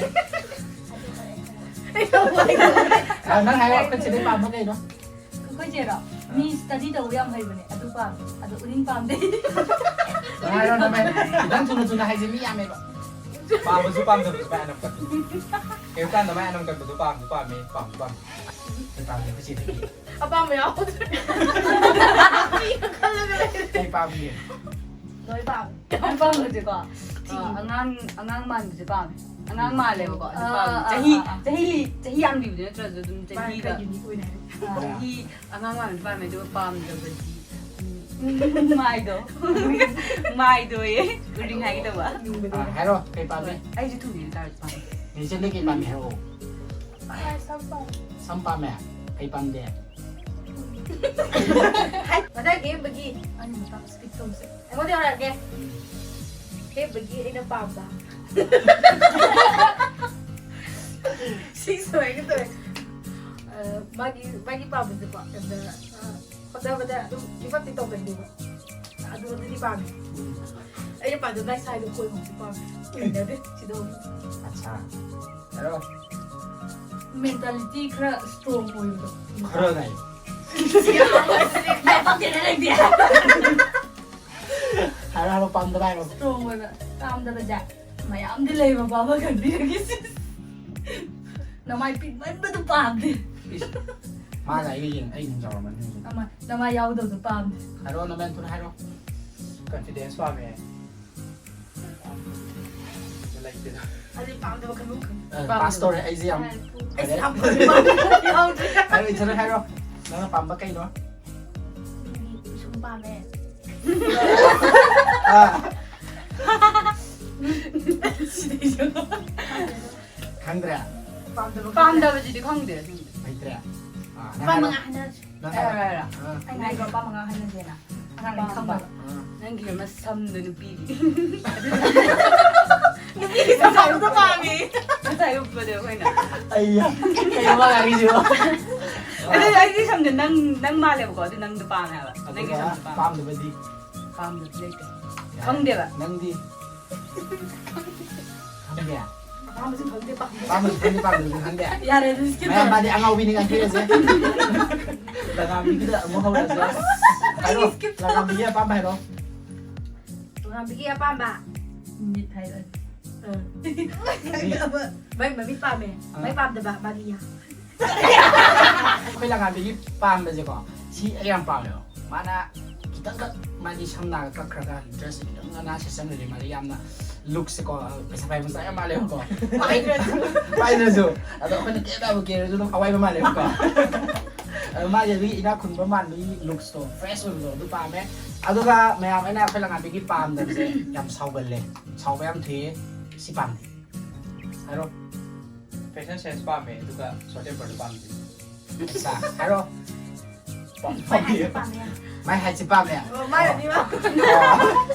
ꯑꯥ, ꯅꯪ ꯍꯥꯏꯔꯣ, ꯑꯩꯈꯣꯏ ꯆꯦꯗꯒꯤ ꯄꯥꯝꯕ ꯀꯩꯅꯣ? ꯑꯩꯈꯣꯏ ꯆꯦꯔꯣ? ꯃꯤ ꯁ꯭ꯇꯗꯤ ꯇꯧꯕ ꯌꯥꯝ ꯍꯩꯕꯅꯦ, ꯑꯗꯨ ꯄꯥꯝꯃꯦ꯫ ꯑꯗꯣ ꯎꯔꯤꯡ ꯄꯥꯝꯗꯦ꯫ ꯅꯪ ꯍꯥꯏꯔꯣ, ꯅꯪ ꯍꯥꯏꯔꯣ꯫ ꯈꯤꯇꯪ ꯊꯨꯅ ꯊꯨꯅ ꯍꯥꯏꯁꯦ, ꯃꯤ ꯌꯥꯝꯃꯦꯕ꯫ ꯄꯥꯝꯕꯁꯨ ꯄꯥꯝꯗꯕꯁꯨ ꯃꯥꯏ ꯑꯅꯝ ꯀꯟꯕ꯫ ꯀꯩꯝ ꯀꯥꯟꯗ ꯃꯥꯏ ꯑꯅꯝ ꯀꯟꯕꯗꯣ ꯄꯥꯝꯁꯨ ꯄꯥꯝꯃꯦ, ꯄꯥꯝꯁꯨ ꯄꯥꯝꯃꯦ꯫ ꯑꯩ ꯄꯥꯝꯗꯦ, ꯑꯩꯈꯣꯏ ꯆꯦꯗꯒꯤ꯫ ꯑꯄꯥꯝꯕ ꯌꯥꯎꯗ꯭ꯔꯦ꯫ ꯈꯜꯂꯒ ꯂꯩꯔꯦ꯫ ꯑꯩ ꯄꯥꯝꯗꯦ꯫ ꯂꯣꯏ ꯄꯥꯝꯃꯦ꯫ ꯑꯩ ꯄꯥꯝꯕꯁꯦꯀꯣ, ꯑ, ꯑꯉꯥꯡ, ꯑꯉꯥꯡ ꯃꯥꯟꯕꯁꯦ ꯄꯥꯝꯃꯦ꯫ ꯑꯉꯥꯡ ꯃꯥꯜꯂꯦꯕꯀꯣ꯫ ꯑꯗꯨ ꯑꯥ, ꯄꯥꯝꯃꯦ꯫ ꯑꯥ, ꯆꯍꯤ, ꯑꯥ, ꯑꯥ꯫ ꯆꯍꯤ, ꯆꯍꯤ ꯌꯥꯝꯗ꯭ꯔꯤꯕꯗꯤ ꯅꯠꯇ꯭ꯔꯁꯨ ꯑꯗꯨꯝ ꯃꯥꯅ ꯆꯍꯤꯗ, ꯈꯔ ꯌꯨꯅꯤꯛ ꯑꯣꯏꯅ ꯍꯥꯏꯔꯛꯑꯦ꯫ ꯆꯍꯤ ꯑꯉꯥꯡ ꯃꯥꯟꯕꯗꯤ ꯄꯥꯝꯃꯦ, ꯑꯗꯨꯒ ꯄꯥꯝꯗꯕꯗꯤ, ꯎꯝ, ꯃꯥꯏꯗꯣ꯫ ꯃꯥꯏꯗꯣ ꯌꯦ꯫ ꯎꯔꯤꯡ ꯍꯥꯏꯒꯦ ꯇꯧꯕ꯫ ꯑꯥ, ꯍꯥꯏꯔꯣ, ꯀꯩ ꯄꯥꯝꯃꯤ? ꯑꯩꯁꯨ ꯊꯨꯕꯤꯗ ꯇꯥꯔꯛꯄ ꯄꯥꯝꯃꯦ꯫ ꯅꯦꯆꯟꯗꯤ ꯀꯩ ꯄꯥꯝꯃꯤ ꯍꯥꯏꯔꯛꯑꯣ꯫ ꯁꯝ ꯄꯥꯝꯃꯦ? ꯀꯩ ꯄꯥꯝꯗꯦ? ꯃꯊꯪ ꯀꯦꯝꯕꯒꯤ ꯑꯩꯅ ꯃꯇꯥꯡ ꯁ꯭ꯀꯤꯞ ꯇꯧꯁꯦ꯫ ꯑꯩꯉꯣꯟꯗ ꯌꯧꯔꯛꯑꯒꯦ꯫ ꯀꯦꯝꯕꯒꯤ ꯑꯩꯅ ꯄꯥꯝꯕ꯫ ꯁꯤ ꯁꯨꯃꯥꯏꯅ ꯇꯧꯋꯦ꯫ ꯑ, ꯃꯥꯒꯤ ꯃꯥꯒꯤ ꯄꯥꯝꯕꯁꯦꯀꯣ, ꯀꯩꯅꯣꯗ, ꯑ, ꯍꯣꯠꯅꯕꯗ ꯑꯗꯨꯝ give upꯇꯤ ꯇꯧꯒꯟꯗꯦꯕ꯫ ꯑꯗꯨ ꯑꯗꯨꯗꯤ ꯄꯥꯝꯃꯦ꯫ ꯑꯩꯅ ꯄꯥꯝꯕ ꯃꯥꯏ ꯁꯥꯏꯗꯣ ꯀꯣꯏꯕꯁꯨ ꯄꯥꯝꯃꯦ꯫ ꯍꯩꯅꯗꯦ ꯁꯤꯗ꯫ ꯑꯠꯆꯥ꯫ ꯍꯥꯏꯔꯣ꯫ ꯃꯦꯟꯇꯥꯂꯤꯇꯤ ꯈꯔ ꯁ꯭ꯇꯔꯣꯡ ꯑꯣꯏꯕꯗꯣ꯫ ꯈꯔ ꯂꯩ꯫ ꯍꯥꯏꯔꯣ, ꯍꯥꯏꯔꯣ, ꯄꯥꯝꯗꯕ ꯍꯥꯏꯔꯣ꯫ ꯁ꯭ꯇꯔꯣꯡ ꯑꯣꯏꯕ ꯄꯥꯝꯗꯕꯁꯦ ꯃꯌꯥꯝꯗꯤ ꯂꯩꯕ ꯄꯥꯝꯕ ꯈꯟꯕꯤꯔꯒꯦ꯫ ꯅꯃꯥꯏ ꯄꯤꯛꯃꯟꯕꯗꯨ ꯄꯥꯝꯗꯦ꯫ ꯏꯁ, ꯃꯥꯅ ꯑꯩꯒ ꯌꯦꯡ ꯑꯩ ꯌꯦꯡ ꯆꯥꯎꯔꯝꯃꯅꯤ ꯍꯧꯖꯤꯛ꯫ ꯅꯃꯥꯏ ꯅꯃꯥꯏ ꯌꯥꯎꯗꯕꯗꯨ ꯄꯥꯝꯗꯦ꯫ ꯍꯥꯏꯔꯣ, ꯅꯃꯦꯟ ꯊꯨꯅ ꯍꯥꯏꯔꯣ꯫ ꯀꯟꯐꯤꯗꯦꯟꯁ ꯄꯥꯝꯃꯦ꯫ ꯂꯩꯇꯦꯗ꯫ ꯑꯗꯨꯗꯤ ꯄꯥꯝꯗꯕ ꯈꯟꯕ ꯈꯟ ꯑ, ꯄꯥꯁ ꯇꯧꯔꯦ ꯑꯩꯁꯦ ꯌꯥꯝ꯫ ꯑꯩꯁꯦ ꯌꯥꯝ ꯌꯥꯎꯗ꯭ꯔꯦ꯫ ꯍꯥꯏꯔꯣ, ꯏꯊꯟꯗ ꯍꯥꯏꯔꯣ꯫ ꯅꯪꯅ ꯄꯥꯝꯕ ꯀꯩꯅꯣ? ꯄꯤꯁꯨꯝ ꯄꯥꯝꯃꯦ꯫ ꯑꯥ, ꯈꯪꯗ꯭ꯔꯦ꯫ ꯄꯥꯝꯗꯕ ꯄꯥꯝꯗꯕꯁꯤꯗꯤ ꯈꯪꯗꯦ ꯑꯁꯦꯡꯕ꯫ ꯂꯩꯇ꯭ꯔꯦ꯫ ꯑꯥ, ꯅꯪ ꯅꯨꯄꯥ ꯍꯥꯏꯔꯣ꯫ ꯃꯉꯥ ꯍꯥꯏꯅꯔꯁꯤ꯫ ꯅꯪ ꯍꯥꯏꯔꯣ, ꯍꯥꯏꯔꯣ꯫ ꯍꯥꯏꯔꯣ꯫ ꯑꯥ, ꯑꯩꯅ ꯍꯥꯏꯗ꯭ꯔꯣ ꯅꯨꯄꯥ ꯃꯉꯥ ꯍꯥꯏꯅꯁꯦꯅ꯫ ꯑꯉꯥꯡ ꯈꯪꯕ꯫ ꯑꯥ꯫ ꯅꯪꯒꯤ ꯑꯃ ꯁꯝꯗꯣ ꯅꯨꯄꯤꯒꯤ꯫ ꯅꯨꯄꯤꯒꯤ ꯁꯝꯗꯣ ꯄꯥꯝꯃꯤ꯫ ꯉꯁꯥꯏ ꯎꯠꯄꯗꯣ ꯑꯩꯈꯣꯏꯅ꯫ ꯑꯩꯌꯥ, ꯀꯩꯅꯣ ꯃꯥ ꯉꯥꯡꯉꯤꯁꯤꯕꯣ? ꯑꯗꯨ ꯑꯩꯒꯤ ꯁꯝꯗꯣ ꯅꯪ ꯅꯪ ꯃꯥꯜꯂꯦꯕꯀꯣ꯫ ꯑꯗꯨ ꯅꯪꯗꯣ ꯄꯥꯝꯃꯦ ꯍꯥꯏꯕ꯫ ꯅꯪꯒꯤ ꯑꯗꯨꯒ ꯁꯝꯗꯣ ꯄꯥꯝꯃꯦ꯫ ꯄꯥꯝꯗꯕꯗꯤ? ꯄꯥꯝꯗꯕꯗꯤ ꯂꯩꯇꯦ꯫ ꯈꯪꯗꯦꯕ꯫ ꯅꯪꯗꯤ? ꯈꯪꯗꯦ? ꯑꯄꯥꯝꯕꯁꯨ ꯈꯪꯗꯦ ꯄꯥꯝꯗꯦ꯫ ꯄꯥꯝꯕꯁꯨ ꯈꯪꯗꯦ, ꯄꯥꯝꯗꯕꯁꯨ ꯈꯪꯗꯦ? ꯌꯥꯔꯦ ꯑꯗꯨ ꯁ꯭ꯀꯤꯞ ꯃꯌꯥꯝ ꯇꯧꯔꯣ꯫ ꯃꯥꯗꯤ ꯑꯉꯥꯎꯕꯤꯅꯤ ꯉꯥꯡꯕꯤꯔꯁꯦ꯫ ꯂꯒꯥꯕꯤꯒꯤꯗ ꯑꯃꯨꯛ ꯍꯧꯔꯁꯦ꯫ ꯍꯥꯏꯔꯣ, ꯂꯒꯥꯕꯤꯒꯤ ꯑꯄꯥꯝꯕ ꯍꯥꯏꯔꯣ꯫ ꯇꯣꯉꯥꯟꯕꯒꯤ ꯑꯄꯥꯝꯕ꯫ ꯃꯤꯠ ꯍꯥꯏꯔꯣ꯫ ꯃꯥꯏ ꯃꯃꯤꯠ ꯄꯥꯝꯃꯦ꯫ ꯃꯥꯏ ꯄꯥꯝꯗꯕ ꯃꯥꯒꯤ ꯌꯥ꯫ ꯑꯩꯈꯣꯏ ꯂꯒꯥꯕꯤꯒꯤ ꯄꯥꯝꯕꯁꯦꯀꯣ, ꯁꯤ ꯑꯩ ꯌꯥꯝ ꯄꯥꯝꯃꯦꯕ꯫ ꯃꯥꯅ ꯈꯤꯇꯪꯈꯛ ꯃꯥꯒꯤ ꯁꯝ ꯅꯥꯒ ꯀꯛꯈ꯭ꯔꯒ ꯗ꯭ꯔꯦꯁꯁꯦ ꯈꯤꯇꯪ ꯅꯥꯟꯅ ꯁꯦꯠꯆꯟꯈ꯭ꯔꯗꯤ ꯃꯥꯗꯤ ꯌꯥꯝꯅ ꯂꯨꯛꯁꯦꯀꯣ, ꯄꯩꯁꯥ ꯄꯥꯏꯕ ꯃꯆꯥ ꯌꯥꯝ ꯃꯥꯜꯂꯦꯕꯀꯣ꯫ ꯄꯥꯏꯗ꯭ꯔꯁꯨ꯫ ꯄꯥꯏꯗ꯭ꯔꯁꯨ꯫ ꯑꯗꯣ ꯑꯩꯈꯣꯏꯅ ꯀꯦꯕ ꯌꯥꯕ ꯀꯦꯔꯁꯨ ꯑꯗꯨꯝ ꯑꯋꯥꯏꯕ ꯃꯥꯜꯂꯦꯕꯀꯣ꯫ ꯑꯗꯣ ꯃꯥꯁꯦ ꯑꯗꯨꯒꯤ ꯏꯅꯥꯛ ꯈꯨꯟꯕ ꯃꯥꯟꯕꯒꯤ ꯂꯨꯛꯁꯇꯣ, ꯐ꯭ꯔꯦꯁ ꯑꯣꯏꯕꯗꯣ, ꯑꯗꯨ ꯄꯥꯝꯃꯦ꯫ ꯑꯗꯨꯒ ꯃꯌꯥꯝ, ꯑꯩꯅ ꯑꯩꯈꯣꯏ ꯂꯪꯉꯥꯕꯤꯒꯤ ꯄꯥꯝꯗꯕꯁꯦ, ꯌꯥꯝ ꯁꯥꯎꯒꯜꯂꯦ, ꯁꯥꯎꯕ ꯌꯥꯝ ꯊꯨꯏꯌꯦ, ꯁꯤ ꯄꯥꯝꯗꯦ꯫ ꯍꯥꯏꯔꯣ꯫ ꯐꯦꯁꯟ ꯁꯦꯟꯁ ꯄꯥꯝꯃꯦ, ꯑꯗꯨꯒ ꯁꯣꯔꯠ ꯇꯦꯝꯄꯔꯗꯣ ꯄꯥꯝꯗꯦ꯫ ꯑꯠꯆꯥ, ꯍꯥꯏꯔꯣ꯫ ꯃꯥꯏ ꯍꯥꯏꯁꯦ ꯄꯥꯝꯃꯦ꯫ ꯃꯥꯏ ꯍꯥꯏꯠꯁꯦ ꯄꯥꯝꯃꯦ꯫ ꯑꯣ, ꯃꯥꯏ ꯑꯅꯤꯃꯛ꯫ ꯑꯣ꯫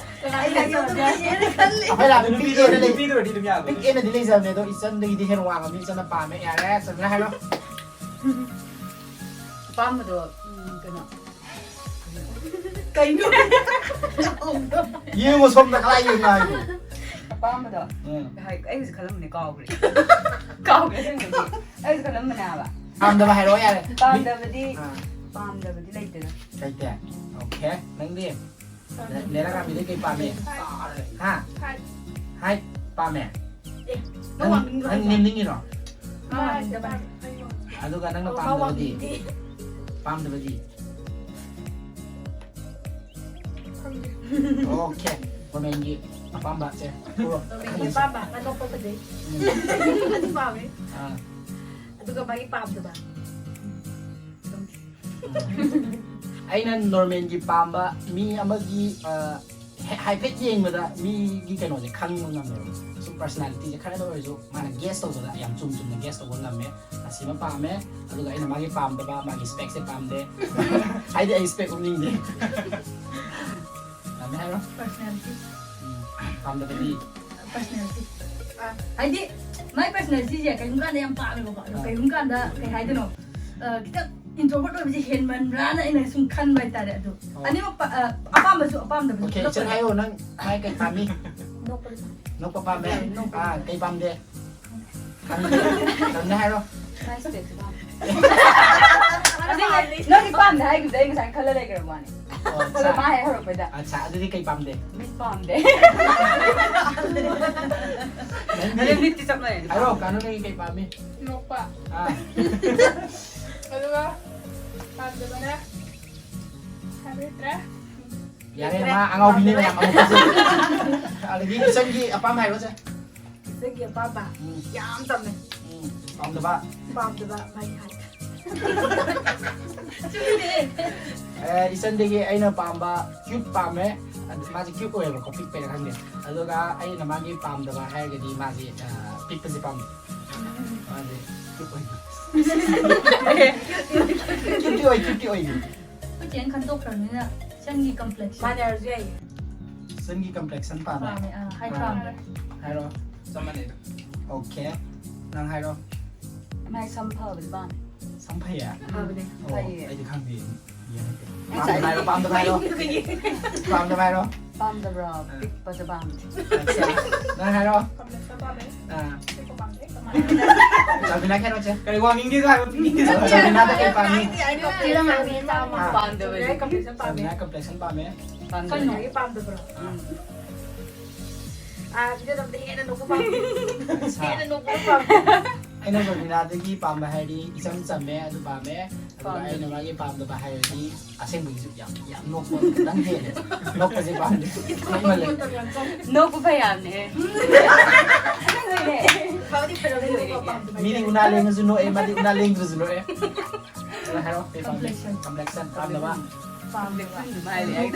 ꯑꯩ ꯍꯥꯏꯁꯦ ꯑꯗꯨꯝ ꯌꯦꯡꯉꯦ ꯈꯜꯂꯤ꯫ ꯑꯩꯈꯣꯏ ꯂꯥꯛꯄ ꯅꯨꯄꯤꯗꯤ ꯑꯣꯏꯅ ꯂꯩ꯫ ꯅꯨꯄꯤꯗ ꯑꯣꯏꯔꯗꯤ ꯑꯗꯨꯝ ꯌꯥꯕꯅꯦ꯫ ꯄꯤꯛꯑꯦꯅꯗꯤ ꯂꯩꯖꯕꯅꯦ, ꯑꯗꯣ ꯏꯆꯟꯗꯒꯤꯗꯤ ꯍꯦꯟꯅ ꯋꯥꯡꯉꯕꯅꯤ, ꯏꯆꯟꯅ ꯄꯥꯝꯃꯦ꯫ ꯌꯥꯔꯦ, ꯆꯟꯗ꯭ꯔ ꯍꯥꯏꯔꯣ꯫ ꯑꯄꯥꯝꯕꯗꯣ ꯎꯝ, ꯀꯩꯅꯣ ꯀꯩꯅꯣ? ꯌꯦꯡꯉꯣ ꯁꯣꯝꯗ ꯀꯗꯥꯏ ꯌꯦꯡꯉꯣ ꯍꯥꯏꯅꯣ? ꯑꯄꯥꯝꯕꯗꯣ ꯎꯝ꯫ ꯍꯥꯏ, ꯑꯩ ꯍꯧꯖꯤꯛ ꯈꯜꯂꯝꯕꯅꯦ, ꯀꯥꯎꯈ꯭ꯔꯦ꯫ ꯀꯥꯎꯈ꯭ꯔꯦ ꯑꯁꯦꯡꯕꯒꯤ꯫ ꯑꯩ ꯍꯧꯖꯤꯛ ꯈꯜꯂꯝꯕꯅꯦ ꯍꯥꯏꯕ꯫ ꯄꯥꯝꯗꯕ ꯍꯥꯏꯔꯛꯑꯣ ꯌꯥꯔꯦ꯫ ꯄꯥꯝꯗꯕꯗꯤ ꯑꯥ, ꯄꯥꯝꯗꯕꯗꯤ ꯂꯩꯇꯦꯗ꯫ ꯂꯩꯇꯦ꯫ ꯑꯣꯀꯦ, ꯅꯪꯗꯤ? ꯂꯦꯂꯥ ꯀꯥꯕꯤꯗꯤ ꯀꯩ ꯄꯥꯝꯃꯤ? ꯍꯥ? ꯍꯥꯏꯠ ꯄꯥꯝꯃꯦ? ꯑꯦ, ꯅꯪ, ꯋꯥꯡꯅꯤꯡꯕ꯭ꯔꯣ ꯅꯪ ꯍꯥꯏꯁꯦ? ꯅꯦꯝꯅꯤꯡꯉꯤꯔꯣ? ꯃꯥ ꯋꯥꯡꯅꯤꯡꯗꯕ꯫ ꯑꯗꯨꯒ ꯅꯪꯅ ꯑꯣ, ꯃꯥ ꯄꯥꯝꯗꯕꯗꯤ? ꯋꯥꯡꯅꯤꯡꯗꯦ꯫ ꯄꯥꯝꯗꯕꯗꯤ? ꯈꯪꯗꯦ꯫ ꯑꯣꯀꯦ, ꯋꯨꯃꯦꯟꯒꯤ ꯑꯄꯥꯝꯕꯁꯦ ꯄꯨꯔꯣ꯫ ꯅꯣꯔꯃꯦꯜꯒꯤ ꯑꯄꯥꯝꯕ ꯑꯅꯣꯛꯄ ꯐꯖꯩ꯫ ꯎꯝ. ꯑꯗꯨ ꯄꯥꯝꯃꯦ꯫ ꯑꯥ. ꯑꯗꯨꯒ ꯃꯥꯒꯤ ꯄꯥꯝꯗꯕ꯫ ꯑꯩꯅ ꯅꯣꯔꯃꯦꯜꯒꯤ ꯄꯥꯝꯕ ꯃꯤ ꯑꯃꯒꯤ, ꯑ, ꯍꯦ-, ꯍꯥꯏꯐꯦꯠ ꯌꯦꯡꯕꯗ ꯃꯤꯒꯤ ꯀꯩꯅꯣꯁꯦ ꯈꯪꯕ ꯉꯝꯃꯦꯕ꯫ ꯁꯨꯝ ꯄꯔꯁꯅꯥꯂꯤꯇꯤꯁꯦ ꯈꯔꯗ ꯑꯣꯏꯔꯁꯨ ꯃꯥꯅ ꯒꯦꯁ ꯇꯧꯕꯗ ꯌꯥꯝ ꯆꯨꯝ ꯆꯨꯝꯅ ꯒꯦꯁ ꯇꯧꯕ ꯉꯝꯃꯦ꯫ ꯑꯁꯤꯃ ꯄꯥꯝꯃꯦ꯫ ꯑꯗꯨꯒ ꯑꯩꯅ ꯃꯥꯒꯤ ꯄꯥꯝꯗꯕ, ꯃꯥꯒꯤ ꯁ꯭ꯄꯦꯛꯁꯦ ꯄꯥꯝꯗꯦ꯫ ꯍꯥꯏꯗꯤ ꯑꯩ ꯁ꯭ꯄꯦꯛ ꯎꯞꯅꯤꯡꯗꯦ꯫ ꯄꯥꯝꯃꯦ ꯍꯥꯏꯔꯣ? ꯄꯔꯁꯅꯦꯂꯤꯇꯤ꯫ ꯎꯝ, ꯄꯥꯝꯗꯕꯗꯤ? ꯄꯔꯁꯅꯦꯂꯤꯇꯤ꯫ ꯍꯥꯏꯗꯤ ꯃꯥꯏ ꯄꯔꯁꯅꯦꯂꯤꯇꯤꯁꯦ ꯀꯩꯒꯨꯝꯕ ꯀꯥꯟꯗ ꯌꯥꯝ ꯄꯥꯝꯃꯦꯕꯀꯣ꯫ ꯑꯗꯣ ꯑꯥ. ꯀꯩꯒꯨꯝꯕ ꯀꯥꯟꯗ ꯀꯩ ꯍꯥꯏꯗꯣꯏꯅꯣ? ꯑ, ꯈꯤꯇꯪ ꯏꯟꯇ꯭ꯔꯣꯕꯔꯠ ꯑꯣꯏꯕꯁꯦ ꯍꯦꯟꯃꯟꯕ꯭ꯔꯥꯅ ꯑꯩꯅ ꯁꯨꯝ ꯈꯟꯕ ꯍꯥꯏꯇꯥꯔꯦ꯫ ꯑꯗꯣ ꯑꯣ. ꯑꯅꯤꯃꯛ ꯄꯥ-, ꯑ, ꯑꯄꯥꯝꯕꯁꯨ ꯑꯄꯥꯝꯗꯕꯁꯨ ꯑꯣꯀꯦ, ꯄꯨꯂꯞ ꯏꯆꯟ ꯑꯣꯏꯅ꯫ ꯍꯥꯏꯌꯣ, ꯅꯪ ꯃꯥꯏ ꯀꯩ ꯄꯥꯝꯃꯤ? ꯅꯣꯛꯄꯗꯤ ꯄꯥꯝꯃꯦ꯫ ꯅꯣꯛꯄ ꯄꯥꯝꯃꯦ? ꯅꯣꯛꯄ ꯑꯥ, ꯄꯥꯝꯃꯦ꯫ ꯀꯩ ꯄꯥꯝꯗꯦ? ꯈꯪꯗꯦ꯫ ꯈꯪꯗꯦ ꯍꯥꯏꯔꯣ꯫ ꯃꯥꯏ ꯁ꯭ꯄꯦꯛꯁꯨ ꯄꯥꯝꯃꯦ꯫ ꯑꯗꯨ ꯃꯥꯜꯂꯤ꯫ ꯅꯪꯗꯤ ꯄꯥꯝꯗꯦ ꯍꯥꯏꯈꯤꯕꯗ ꯑꯩ ꯉꯁꯥꯏ ꯈꯜꯂ ꯂꯩꯈ꯭ꯔꯕ ꯋꯥꯅꯤ꯫ ꯑꯣ, ꯑꯗꯣ ꯑꯠꯆꯥ. ꯃꯥ ꯍꯦꯛ ꯍꯧꯔꯛꯄꯩꯗ ꯑꯠꯆꯥ, ꯑꯗꯨꯗꯤ ꯀꯩ ꯄꯥꯝꯗꯦ? ꯃꯤꯠ ꯄꯥꯝꯗꯦ꯫ ꯅꯪꯗꯤ? ꯑꯗꯨ ꯃꯤꯠꯇꯤ ꯆꯞ ꯃꯥꯟꯅꯩ꯫ ꯍꯥꯏꯔꯣ, ꯀꯥꯅꯨ, ꯅꯪꯒꯤ ꯀꯩ ꯄꯥꯝꯃꯤ? ꯅꯣꯛꯄ꯫ ꯑꯥ. ꯑꯗꯨꯒ ꯄꯥꯝꯗꯕꯅ ꯍꯥꯏꯕ ꯍꯩꯇ꯭ꯔꯦ꯫ ꯌꯥꯔꯦ, ꯃꯥ ꯑꯉꯥꯎꯕꯤꯅꯦ ꯃꯌꯥꯝ ꯑꯃꯨꯛ ꯐꯖꯩ. ꯑꯗꯒꯤ ꯏꯆꯟꯒꯤ ꯑꯄꯥꯝꯕ ꯍꯥꯏꯔꯣꯁꯦ. ꯏꯆꯟꯒꯤ ꯑꯄꯥꯝꯕ ꯎꯝ. ꯌꯥꯝ ꯆꯝꯃꯦ꯫ ꯎꯝ. ꯄꯥꯝꯗꯕ. ꯄꯥꯝꯗꯕ ꯃꯥꯒꯤ ꯍꯥꯏꯠ꯫ ꯑꯦ, ꯏꯆꯟꯗꯒꯤ ꯑꯩꯅ ꯄꯥꯝꯕ ꯀ꯭ꯌꯨꯠ ꯄꯥꯝꯃꯦ꯫ ꯑꯗꯨ ꯃꯥꯁꯦ ꯀ꯭ꯌꯨꯠ ꯑꯣꯏꯌꯦꯕꯀꯣ, ꯄꯤꯛꯄꯩꯔ ꯈꯪꯗꯦ꯫ ꯑꯗꯨꯒ ꯑꯩꯅ ꯃꯥꯒꯤ ꯄꯥꯝꯗꯕ ꯍꯥꯏꯔꯒꯗꯤ ꯃꯥꯁꯦ, ꯑ, ꯄꯤꯛꯄꯁꯦ ꯄꯥꯝꯗꯦ꯫ ꯃꯥꯁꯦ ꯀ꯭ꯌꯨꯠ ꯑꯣꯏ꯫ ꯀ꯭ꯌꯨꯠꯇꯤ ꯑꯣꯏ, ꯀ꯭ꯌꯨꯠꯇꯤ ꯑꯣꯏ꯫ ꯑꯩꯈꯣꯏ ꯆꯦꯅ ꯈꯟꯗꯣꯛꯈ꯭ꯔꯕꯅꯤꯅ ꯏꯆꯟꯒꯤ ꯀꯝꯄ꯭ꯂꯦꯛꯁꯟ ꯃꯥꯟꯅꯔꯁꯨ ꯌꯥꯏꯌꯦ꯫ ꯏꯆꯟꯒꯤ ꯀꯝꯄ꯭ꯂꯦꯛꯁꯟ ꯄꯥꯝꯃꯦ꯫ ꯄꯥꯝꯃꯦ, ꯑꯥ, ꯍꯥꯏ ꯑꯥ꯫ ꯄꯥꯝꯃꯦ꯫ ꯍꯥꯏꯔꯣ꯫ ꯆꯞ ꯃꯥꯟꯅꯩꯗ꯫ ꯑꯣꯀꯦ꯫ ꯅꯪ ꯍꯥꯏꯔꯣ꯫ ꯃꯥꯏ ꯁꯝ ꯐꯕꯗꯤ ꯄꯥꯝꯃꯦ꯫ ꯁꯝ ꯐꯩꯌꯦ? ꯐꯕꯅꯦ꯫ ꯑꯣ, ꯐꯩꯌꯦ꯫ ꯑꯩꯗꯤ ꯈꯪꯗꯦ꯫ ꯌꯦꯡꯉꯛꯀꯦ꯫ ꯄꯥꯝꯗꯕ ꯍꯥꯏꯔꯣ, ꯄꯥꯝꯗꯕ ꯍꯥꯏꯔꯣ꯫ ꯄꯥꯝꯗꯕ ꯍꯥꯏꯔꯣ꯫ ꯄꯥꯝꯗꯕ꯭ꯔꯣ? ꯑꯥ꯫ ꯄꯤꯛꯄꯗ ꯄꯥꯝꯗꯦ꯫ ꯑꯠꯆꯥ꯫ ꯅꯪ ꯍꯥꯏꯔꯣ꯫ ꯀꯝꯄ꯭ꯂꯦꯛꯁꯟ ꯄꯥꯝꯃꯦ꯫ ꯑꯥ꯫ ꯄꯤꯛꯄ ꯄꯥꯝꯗꯦ꯫ ꯆꯥꯎꯕꯤꯅꯥ ꯀꯩꯅꯣ ꯆꯦ? ꯀꯔꯤ ꯋꯥꯡꯅꯤꯡꯗꯦ ꯍꯥꯏꯕ ꯄꯤꯛꯅꯤꯡꯗꯦ ꯍꯥꯏꯕ? ꯆꯥꯎꯕꯤꯅꯥꯗ ꯀꯩ ꯄꯥꯝꯃꯤ? ꯑꯥ꯫ ꯄꯥꯝꯗꯕꯅꯦ꯫ ꯆꯥꯎꯕꯤꯅꯥ ꯀꯝꯄ꯭ꯂꯦꯛꯁꯟ ꯄꯥꯝꯃꯦ꯫ ꯄꯥꯝꯗꯕꯅꯦ꯫ ꯀꯩꯅꯣ? ꯄꯥꯝꯗꯕ꯭ꯔꯣ? ꯎꯝ꯫ ꯑꯥ, ꯁꯤꯗ ꯑꯗꯨꯝ ꯍꯦꯟꯅ ꯅꯣꯛꯄ ꯄꯥꯝꯃꯦ꯫ ꯑꯠꯆꯥ꯫ ꯍꯦꯟꯅ ꯅꯣꯛꯄ ꯄꯥꯝꯃꯦ꯫ ꯑꯩꯅ ꯔꯣꯕꯤꯅꯥꯗꯒꯤ ꯄꯥꯝꯕ ꯍꯥꯏꯔꯗꯤ ꯏꯆꯝ ꯆꯝꯃꯦ, ꯑꯗꯨ ꯄꯥꯝꯃꯦ꯫ ꯑꯗꯨꯒ ꯄꯥꯝꯗꯕ꯫ ꯑꯩꯅ ꯃꯥꯒꯤ ꯄꯥꯝꯗꯕ ꯍꯥꯏꯔꯗꯤ ꯑꯁꯦꯡꯕꯒꯤꯁꯨ ꯌꯥꯝ, ꯌꯥꯝ ꯅꯣꯛꯄ ꯈꯤꯇꯪ ꯍꯦꯜꯂꯦ꯫ ꯅꯣꯛꯄꯁꯦ ꯄꯥꯝꯗꯦ꯫ ꯅꯣꯛꯃꯜꯂꯦ꯫ ꯅꯣꯛꯄ ꯐꯩ ꯍꯥꯏꯕꯅꯦ꯫ ꯃꯤꯗꯤ ꯎꯅꯥ ꯂꯦꯡꯉꯁꯨ ꯅꯣꯛꯑꯦ, ꯃꯥꯗꯤ ꯎꯅꯥ ꯂꯦꯡꯗ꯭ꯔꯁꯨ ꯅꯣꯛꯑꯦ꯫ ꯍꯥꯏꯔꯣ, ꯀꯩ ꯄꯥꯝꯃꯤ? ꯀꯝꯄ꯭ꯂꯦꯛꯁꯟ꯫ ꯀꯝꯄ꯭ꯂꯦꯛꯁꯟ ꯄꯥꯝꯗꯕ? ꯄꯥꯝꯗꯕ꯫ ꯈꯪꯗꯦ, ꯃꯥ ꯍꯥꯏꯔꯦ꯫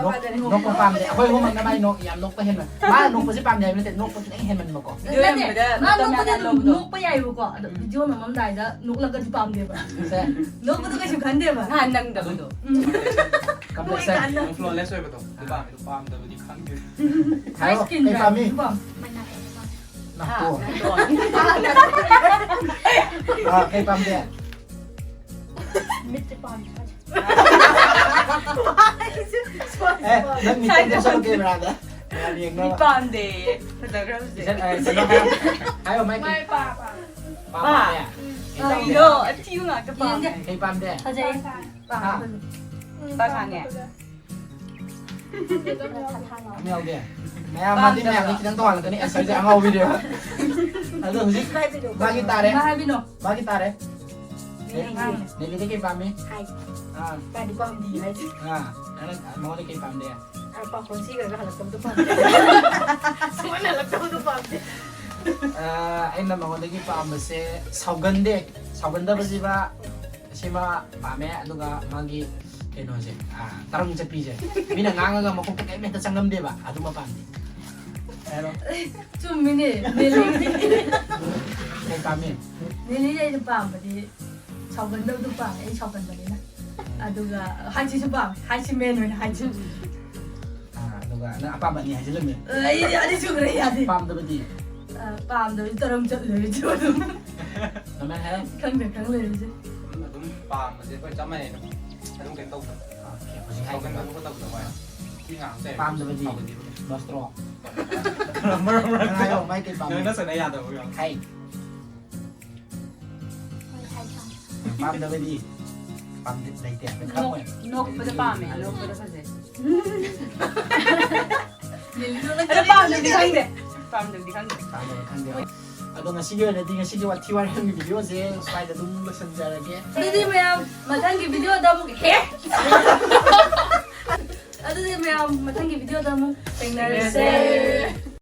ꯅꯣꯛ-, ꯅꯣꯛꯄ ꯄꯥꯝꯗꯦ꯫ ꯑꯩꯈꯣꯏ ꯑꯍꯨꯝꯃꯛꯅ ꯃꯥꯏ ꯅꯣꯛ-, ꯌꯥꯝ ꯅꯣꯛꯄ ꯍꯦꯟꯕ꯫ ꯃꯥ ꯅꯣꯛꯄꯁꯦ ꯄꯥꯝꯗꯦ ꯍꯥꯏꯕ ꯅꯠꯇꯦ, ꯅꯣꯛꯄ ꯈꯤꯇꯪ ꯍꯦꯟꯃꯟꯕꯀꯣ꯫ ꯅꯠꯇꯦ, ꯌꯣꯟꯕꯗ ꯃꯥ ꯃꯇꯝ ꯌꯥꯝ ꯅꯣꯛꯄꯗꯤ ꯌꯥꯝ ꯑꯗꯨꯝ ꯂꯧꯕꯗꯣ꯫ ꯅꯣꯛꯄ ꯌꯥꯏꯕꯀꯣ, ꯑꯗꯣ ꯎꯝ꯫ ꯚꯤꯗꯤꯑꯣ ꯅꯝꯃꯝꯗꯥꯏꯗ ꯅꯣꯛꯂꯒꯗꯤ ꯄꯥꯝꯗꯦꯕ꯫ ꯁꯦ꯫ ꯅꯣꯛꯄꯗꯣ ꯀꯩꯁꯨ ꯈꯟꯗꯦꯕ꯫ ꯅꯍꯥꯟ ꯅꯪꯗꯕꯗꯣ꯫ ꯎꯝ꯫ ꯀꯝꯄ꯭ꯂꯦꯛꯁꯟ꯫ ꯅꯣꯛꯏꯀꯥꯟꯗ꯫ ꯅꯪ ꯐ꯭ꯂꯣꯂꯦꯁ ꯑꯣꯏꯕꯗꯣ꯫ ꯑꯗꯨ ꯄꯥꯝꯃꯦ, ꯑꯗꯨ ꯄꯥꯝꯗꯕꯗꯤ ꯈꯪꯗꯦ꯫ ꯍꯥꯏꯔꯣ, ꯀꯩ ꯄꯥꯝꯃꯤ? ꯑꯗꯨ ꯄꯥꯝꯃꯤ꯫ ꯅꯥꯀꯣꯡ꯫ ꯍꯥ? ꯑꯥ, ꯀꯩ ꯄꯥꯝꯗꯦ? ꯃꯤꯠꯁꯦ ꯄꯥꯝꯗꯦ꯫ ꯑꯦ, ꯅꯪ ꯃꯤꯠꯇ ꯁꯥꯏꯗ ꯄꯨꯁꯜꯂꯨ ꯀꯦꯃꯦꯔꯥꯗ꯫ ꯃꯌꯥꯝ ꯌꯦꯡꯅꯕ꯫ ꯃꯤꯠ ꯄꯥꯝꯗꯦ꯫ ꯐꯖꯈ꯭ꯔꯕꯁꯦ꯫ ꯏꯆꯟ, ꯑ, ꯀꯩꯅꯣ ꯍꯥꯏꯔꯣ꯫ ꯍꯥꯏꯌꯣ, ꯃꯥꯏ ꯃꯥꯏ ꯄꯥ-, ꯄꯥ-, ꯄꯥ-, ꯄꯥꯝꯃꯦ꯫ ꯀꯩꯅꯣ, ꯑꯊꯤꯕ ꯉꯥꯛꯇ ꯄꯥꯝꯃꯦ꯫ ꯀꯩ ꯄꯥꯝꯗꯦ? ꯐꯖꯩ꯫ ꯍꯥ? ꯎꯝ, ꯄꯥ ꯁꯥꯡꯉꯦ꯫ ꯄꯥꯝꯗꯦ꯫ ꯑꯃ ꯌꯥꯎꯗꯦ꯫ ꯃꯌꯥꯝ ꯃꯥꯗꯤ ꯃꯌꯥꯝꯗꯤ ꯄꯥꯝꯗꯕ꯭ꯔꯣ? ꯈꯤꯇꯪ ꯇꯣꯉꯥꯜꯂꯛꯀꯅꯤ꯫ ꯑꯁ, ꯑꯩꯁꯦ ꯑꯉꯥꯎꯕꯤꯅꯦꯕ꯫ ꯑꯗꯣ ꯍꯧꯖꯤꯛ ꯃꯥꯒꯤ ꯇꯥꯔꯦ꯫ ꯀꯅꯥ ꯍꯥꯏꯕꯤꯅꯣ? ꯃꯥꯒꯤ ꯇꯥꯔꯦ꯫ ꯅꯦ-, ꯅꯦ-, ꯅꯦꯂꯤꯗꯤ ꯀꯩ ꯄꯥꯝꯃꯤ? ꯍꯥꯏ꯫ ꯑꯥ꯫ ꯃꯥꯗꯤ ꯄꯥꯝꯗꯦ ꯍꯥꯏꯁꯦ꯫ ꯑꯥ, ꯅꯪꯅ ꯃꯉꯣꯟꯗ ꯀꯩ ꯄꯥꯝꯗꯦ? ꯑꯥ, ꯄꯥꯈꯣꯟ ꯁꯤꯈ꯭ꯔꯒ ꯍꯜꯂꯛꯇꯕꯗꯣ ꯄꯥꯝꯗꯦ꯫ ꯁꯨꯡꯍꯟ ꯍꯜꯂꯛꯇꯕꯗꯣ ꯄꯥꯝꯗꯦ꯫ ꯑꯥ, ꯑꯩꯅ ꯃꯉꯣꯟꯗꯒꯤ ꯄꯥꯝꯕꯁꯦ ꯁꯥꯎꯒꯟꯗꯦ꯫ ꯁꯥꯎꯒꯟꯗꯕꯁꯤꯃ, ꯁꯤꯃ ꯄꯥꯝꯃꯦ꯫ ꯑꯗꯨꯒ ꯃꯥꯒꯤ ꯀꯩꯅꯣꯁꯦ, ꯑꯥ, ꯇꯔꯪ ꯆꯠꯄꯤꯁꯦ, ꯃꯤꯅ ꯉꯥꯡꯉꯒ ꯃꯀꯣꯛꯇ ꯀꯔꯤꯝ ꯍꯦꯛꯇ ꯆꯪꯉꯝꯗꯦꯕ, ꯑꯗꯨꯃ ꯄꯥꯝꯃꯦ꯫ ꯍꯥꯏꯔꯣ꯫ ꯆꯨꯝꯃꯤꯅꯦ, ꯅꯦꯂꯤ꯫ ꯀꯩ ꯄꯥꯝꯃꯤ? ꯅꯦꯂꯤꯁꯦ ꯑꯩꯅ ꯄꯥꯝꯕꯗꯤ ꯁꯥꯎꯒꯟꯗꯕꯗꯨ ꯄꯥꯝꯃꯦ, ꯑꯩ ꯁꯥꯎꯒꯟꯕꯅꯤꯅ꯫ ꯑꯗꯨꯒ ꯍꯥꯏꯠꯁꯤꯁꯨ ꯄꯥꯝꯃꯦ, ꯍꯥꯏꯠꯁꯤ ꯃꯦꯟ ꯑꯣꯏꯅ ꯍꯥꯏꯠꯁꯤ꯫ ꯑꯥ, ꯑꯗꯨꯒ ꯅꯪ ꯑꯄꯥꯝꯕ ꯑꯅꯤ ꯍꯥꯏꯖꯤꯜꯂꯝꯃꯦ꯫ ꯑꯩꯗꯤ ꯑꯅꯤ ꯁꯨꯈ꯭ꯔꯦ, ꯌꯥꯗꯦ꯫ ꯄꯥꯝꯗꯕꯗꯤ? ꯑ, ꯄꯥꯝꯗꯕꯗꯤ ꯇꯔꯪ ꯆꯠꯂꯦ ꯑꯗꯨꯝ꯫ ꯀꯃꯥꯏꯅ ꯍꯥꯏ? ꯈꯪꯗ꯭ꯔꯦ, ꯈꯪ ꯂꯩꯔꯤꯁꯦ꯫ ꯑꯗꯨꯝ ꯄꯥꯝꯕꯁꯦ ꯑꯩꯈꯣꯏ ꯆꯞ ꯃꯥꯟꯅꯩ ꯑꯗꯨꯝ꯫ ꯑꯗꯨꯝ ꯀꯩꯅꯣ ꯇꯧꯕ꯫ ꯑꯣꯀꯦ, ꯍꯧꯖꯤꯛ ꯍꯥꯏꯈꯤꯕ ꯁꯥꯎꯒꯟꯕ ꯈꯣꯠꯇꯕꯗꯣ ꯍꯣꯏ꯫ ꯁꯤ ꯉꯥꯡꯁꯦ꯫ ꯄꯥꯝꯗꯕꯗꯤ? ꯁꯥꯎꯒꯟꯕꯗꯤ꯫ ꯅꯣꯁꯇ꯭ꯔꯣ? ꯃꯔꯛ ꯃꯔꯛꯇ ꯍꯥꯏꯌꯣ, ꯃꯥꯏ ꯀꯩ ꯄꯥꯝꯃꯤ? ꯅꯪꯅ ꯆꯠꯅ ꯌꯥꯗꯕ ꯌꯥꯎ꯫ ꯍꯥꯏ꯫ ꯄꯥꯝꯗꯕꯗꯤ? ꯄꯥꯝꯗ ꯂꯩꯇꯦ꯫ ꯈꯪꯉꯣꯏ꯫ ꯅꯣꯛꯄꯗ ꯄꯥꯝꯃꯦ, ꯅꯣꯛꯄꯗ ꯐꯖꯩ꯫ ꯅꯦꯂꯤꯗꯣ ꯑꯗꯣ ꯄꯥꯝꯗꯕꯗꯤ ꯈꯪꯗꯦ꯫ ꯄꯥꯝꯗꯕꯗꯤ ꯈꯪꯗꯦ꯫ ꯄꯥꯝꯗꯕ ꯈꯪꯗꯦ꯫ ꯑꯗꯣ ꯉꯁꯤꯒꯤ ꯑꯣꯏꯅꯗꯤ, ꯉꯁꯤꯒꯤ ꯋꯥꯊꯤ ꯋꯥꯔꯦꯝꯒꯤ ꯚꯤꯗꯤꯑꯣꯁꯦ ꯁ꯭ꯋꯥꯏꯗ ꯑꯗꯨꯝ ꯂꯣꯏꯁꯤꯟꯖꯔꯒꯦ꯫ ꯑꯗꯨꯗꯤ ꯃꯌꯥꯝ ꯃꯊꯪꯒꯤ ꯚꯤꯗꯤꯑꯣꯗ ꯑꯃꯨꯛ ꯍꯦ꯫ ꯑꯗꯨꯗꯤ ꯃꯌꯥꯝ ꯃꯊꯪꯒꯤ ꯚꯤꯗꯤꯑꯣꯗ ꯑꯃꯨꯛ ꯊꯦꯡꯅꯔꯁꯦ꯫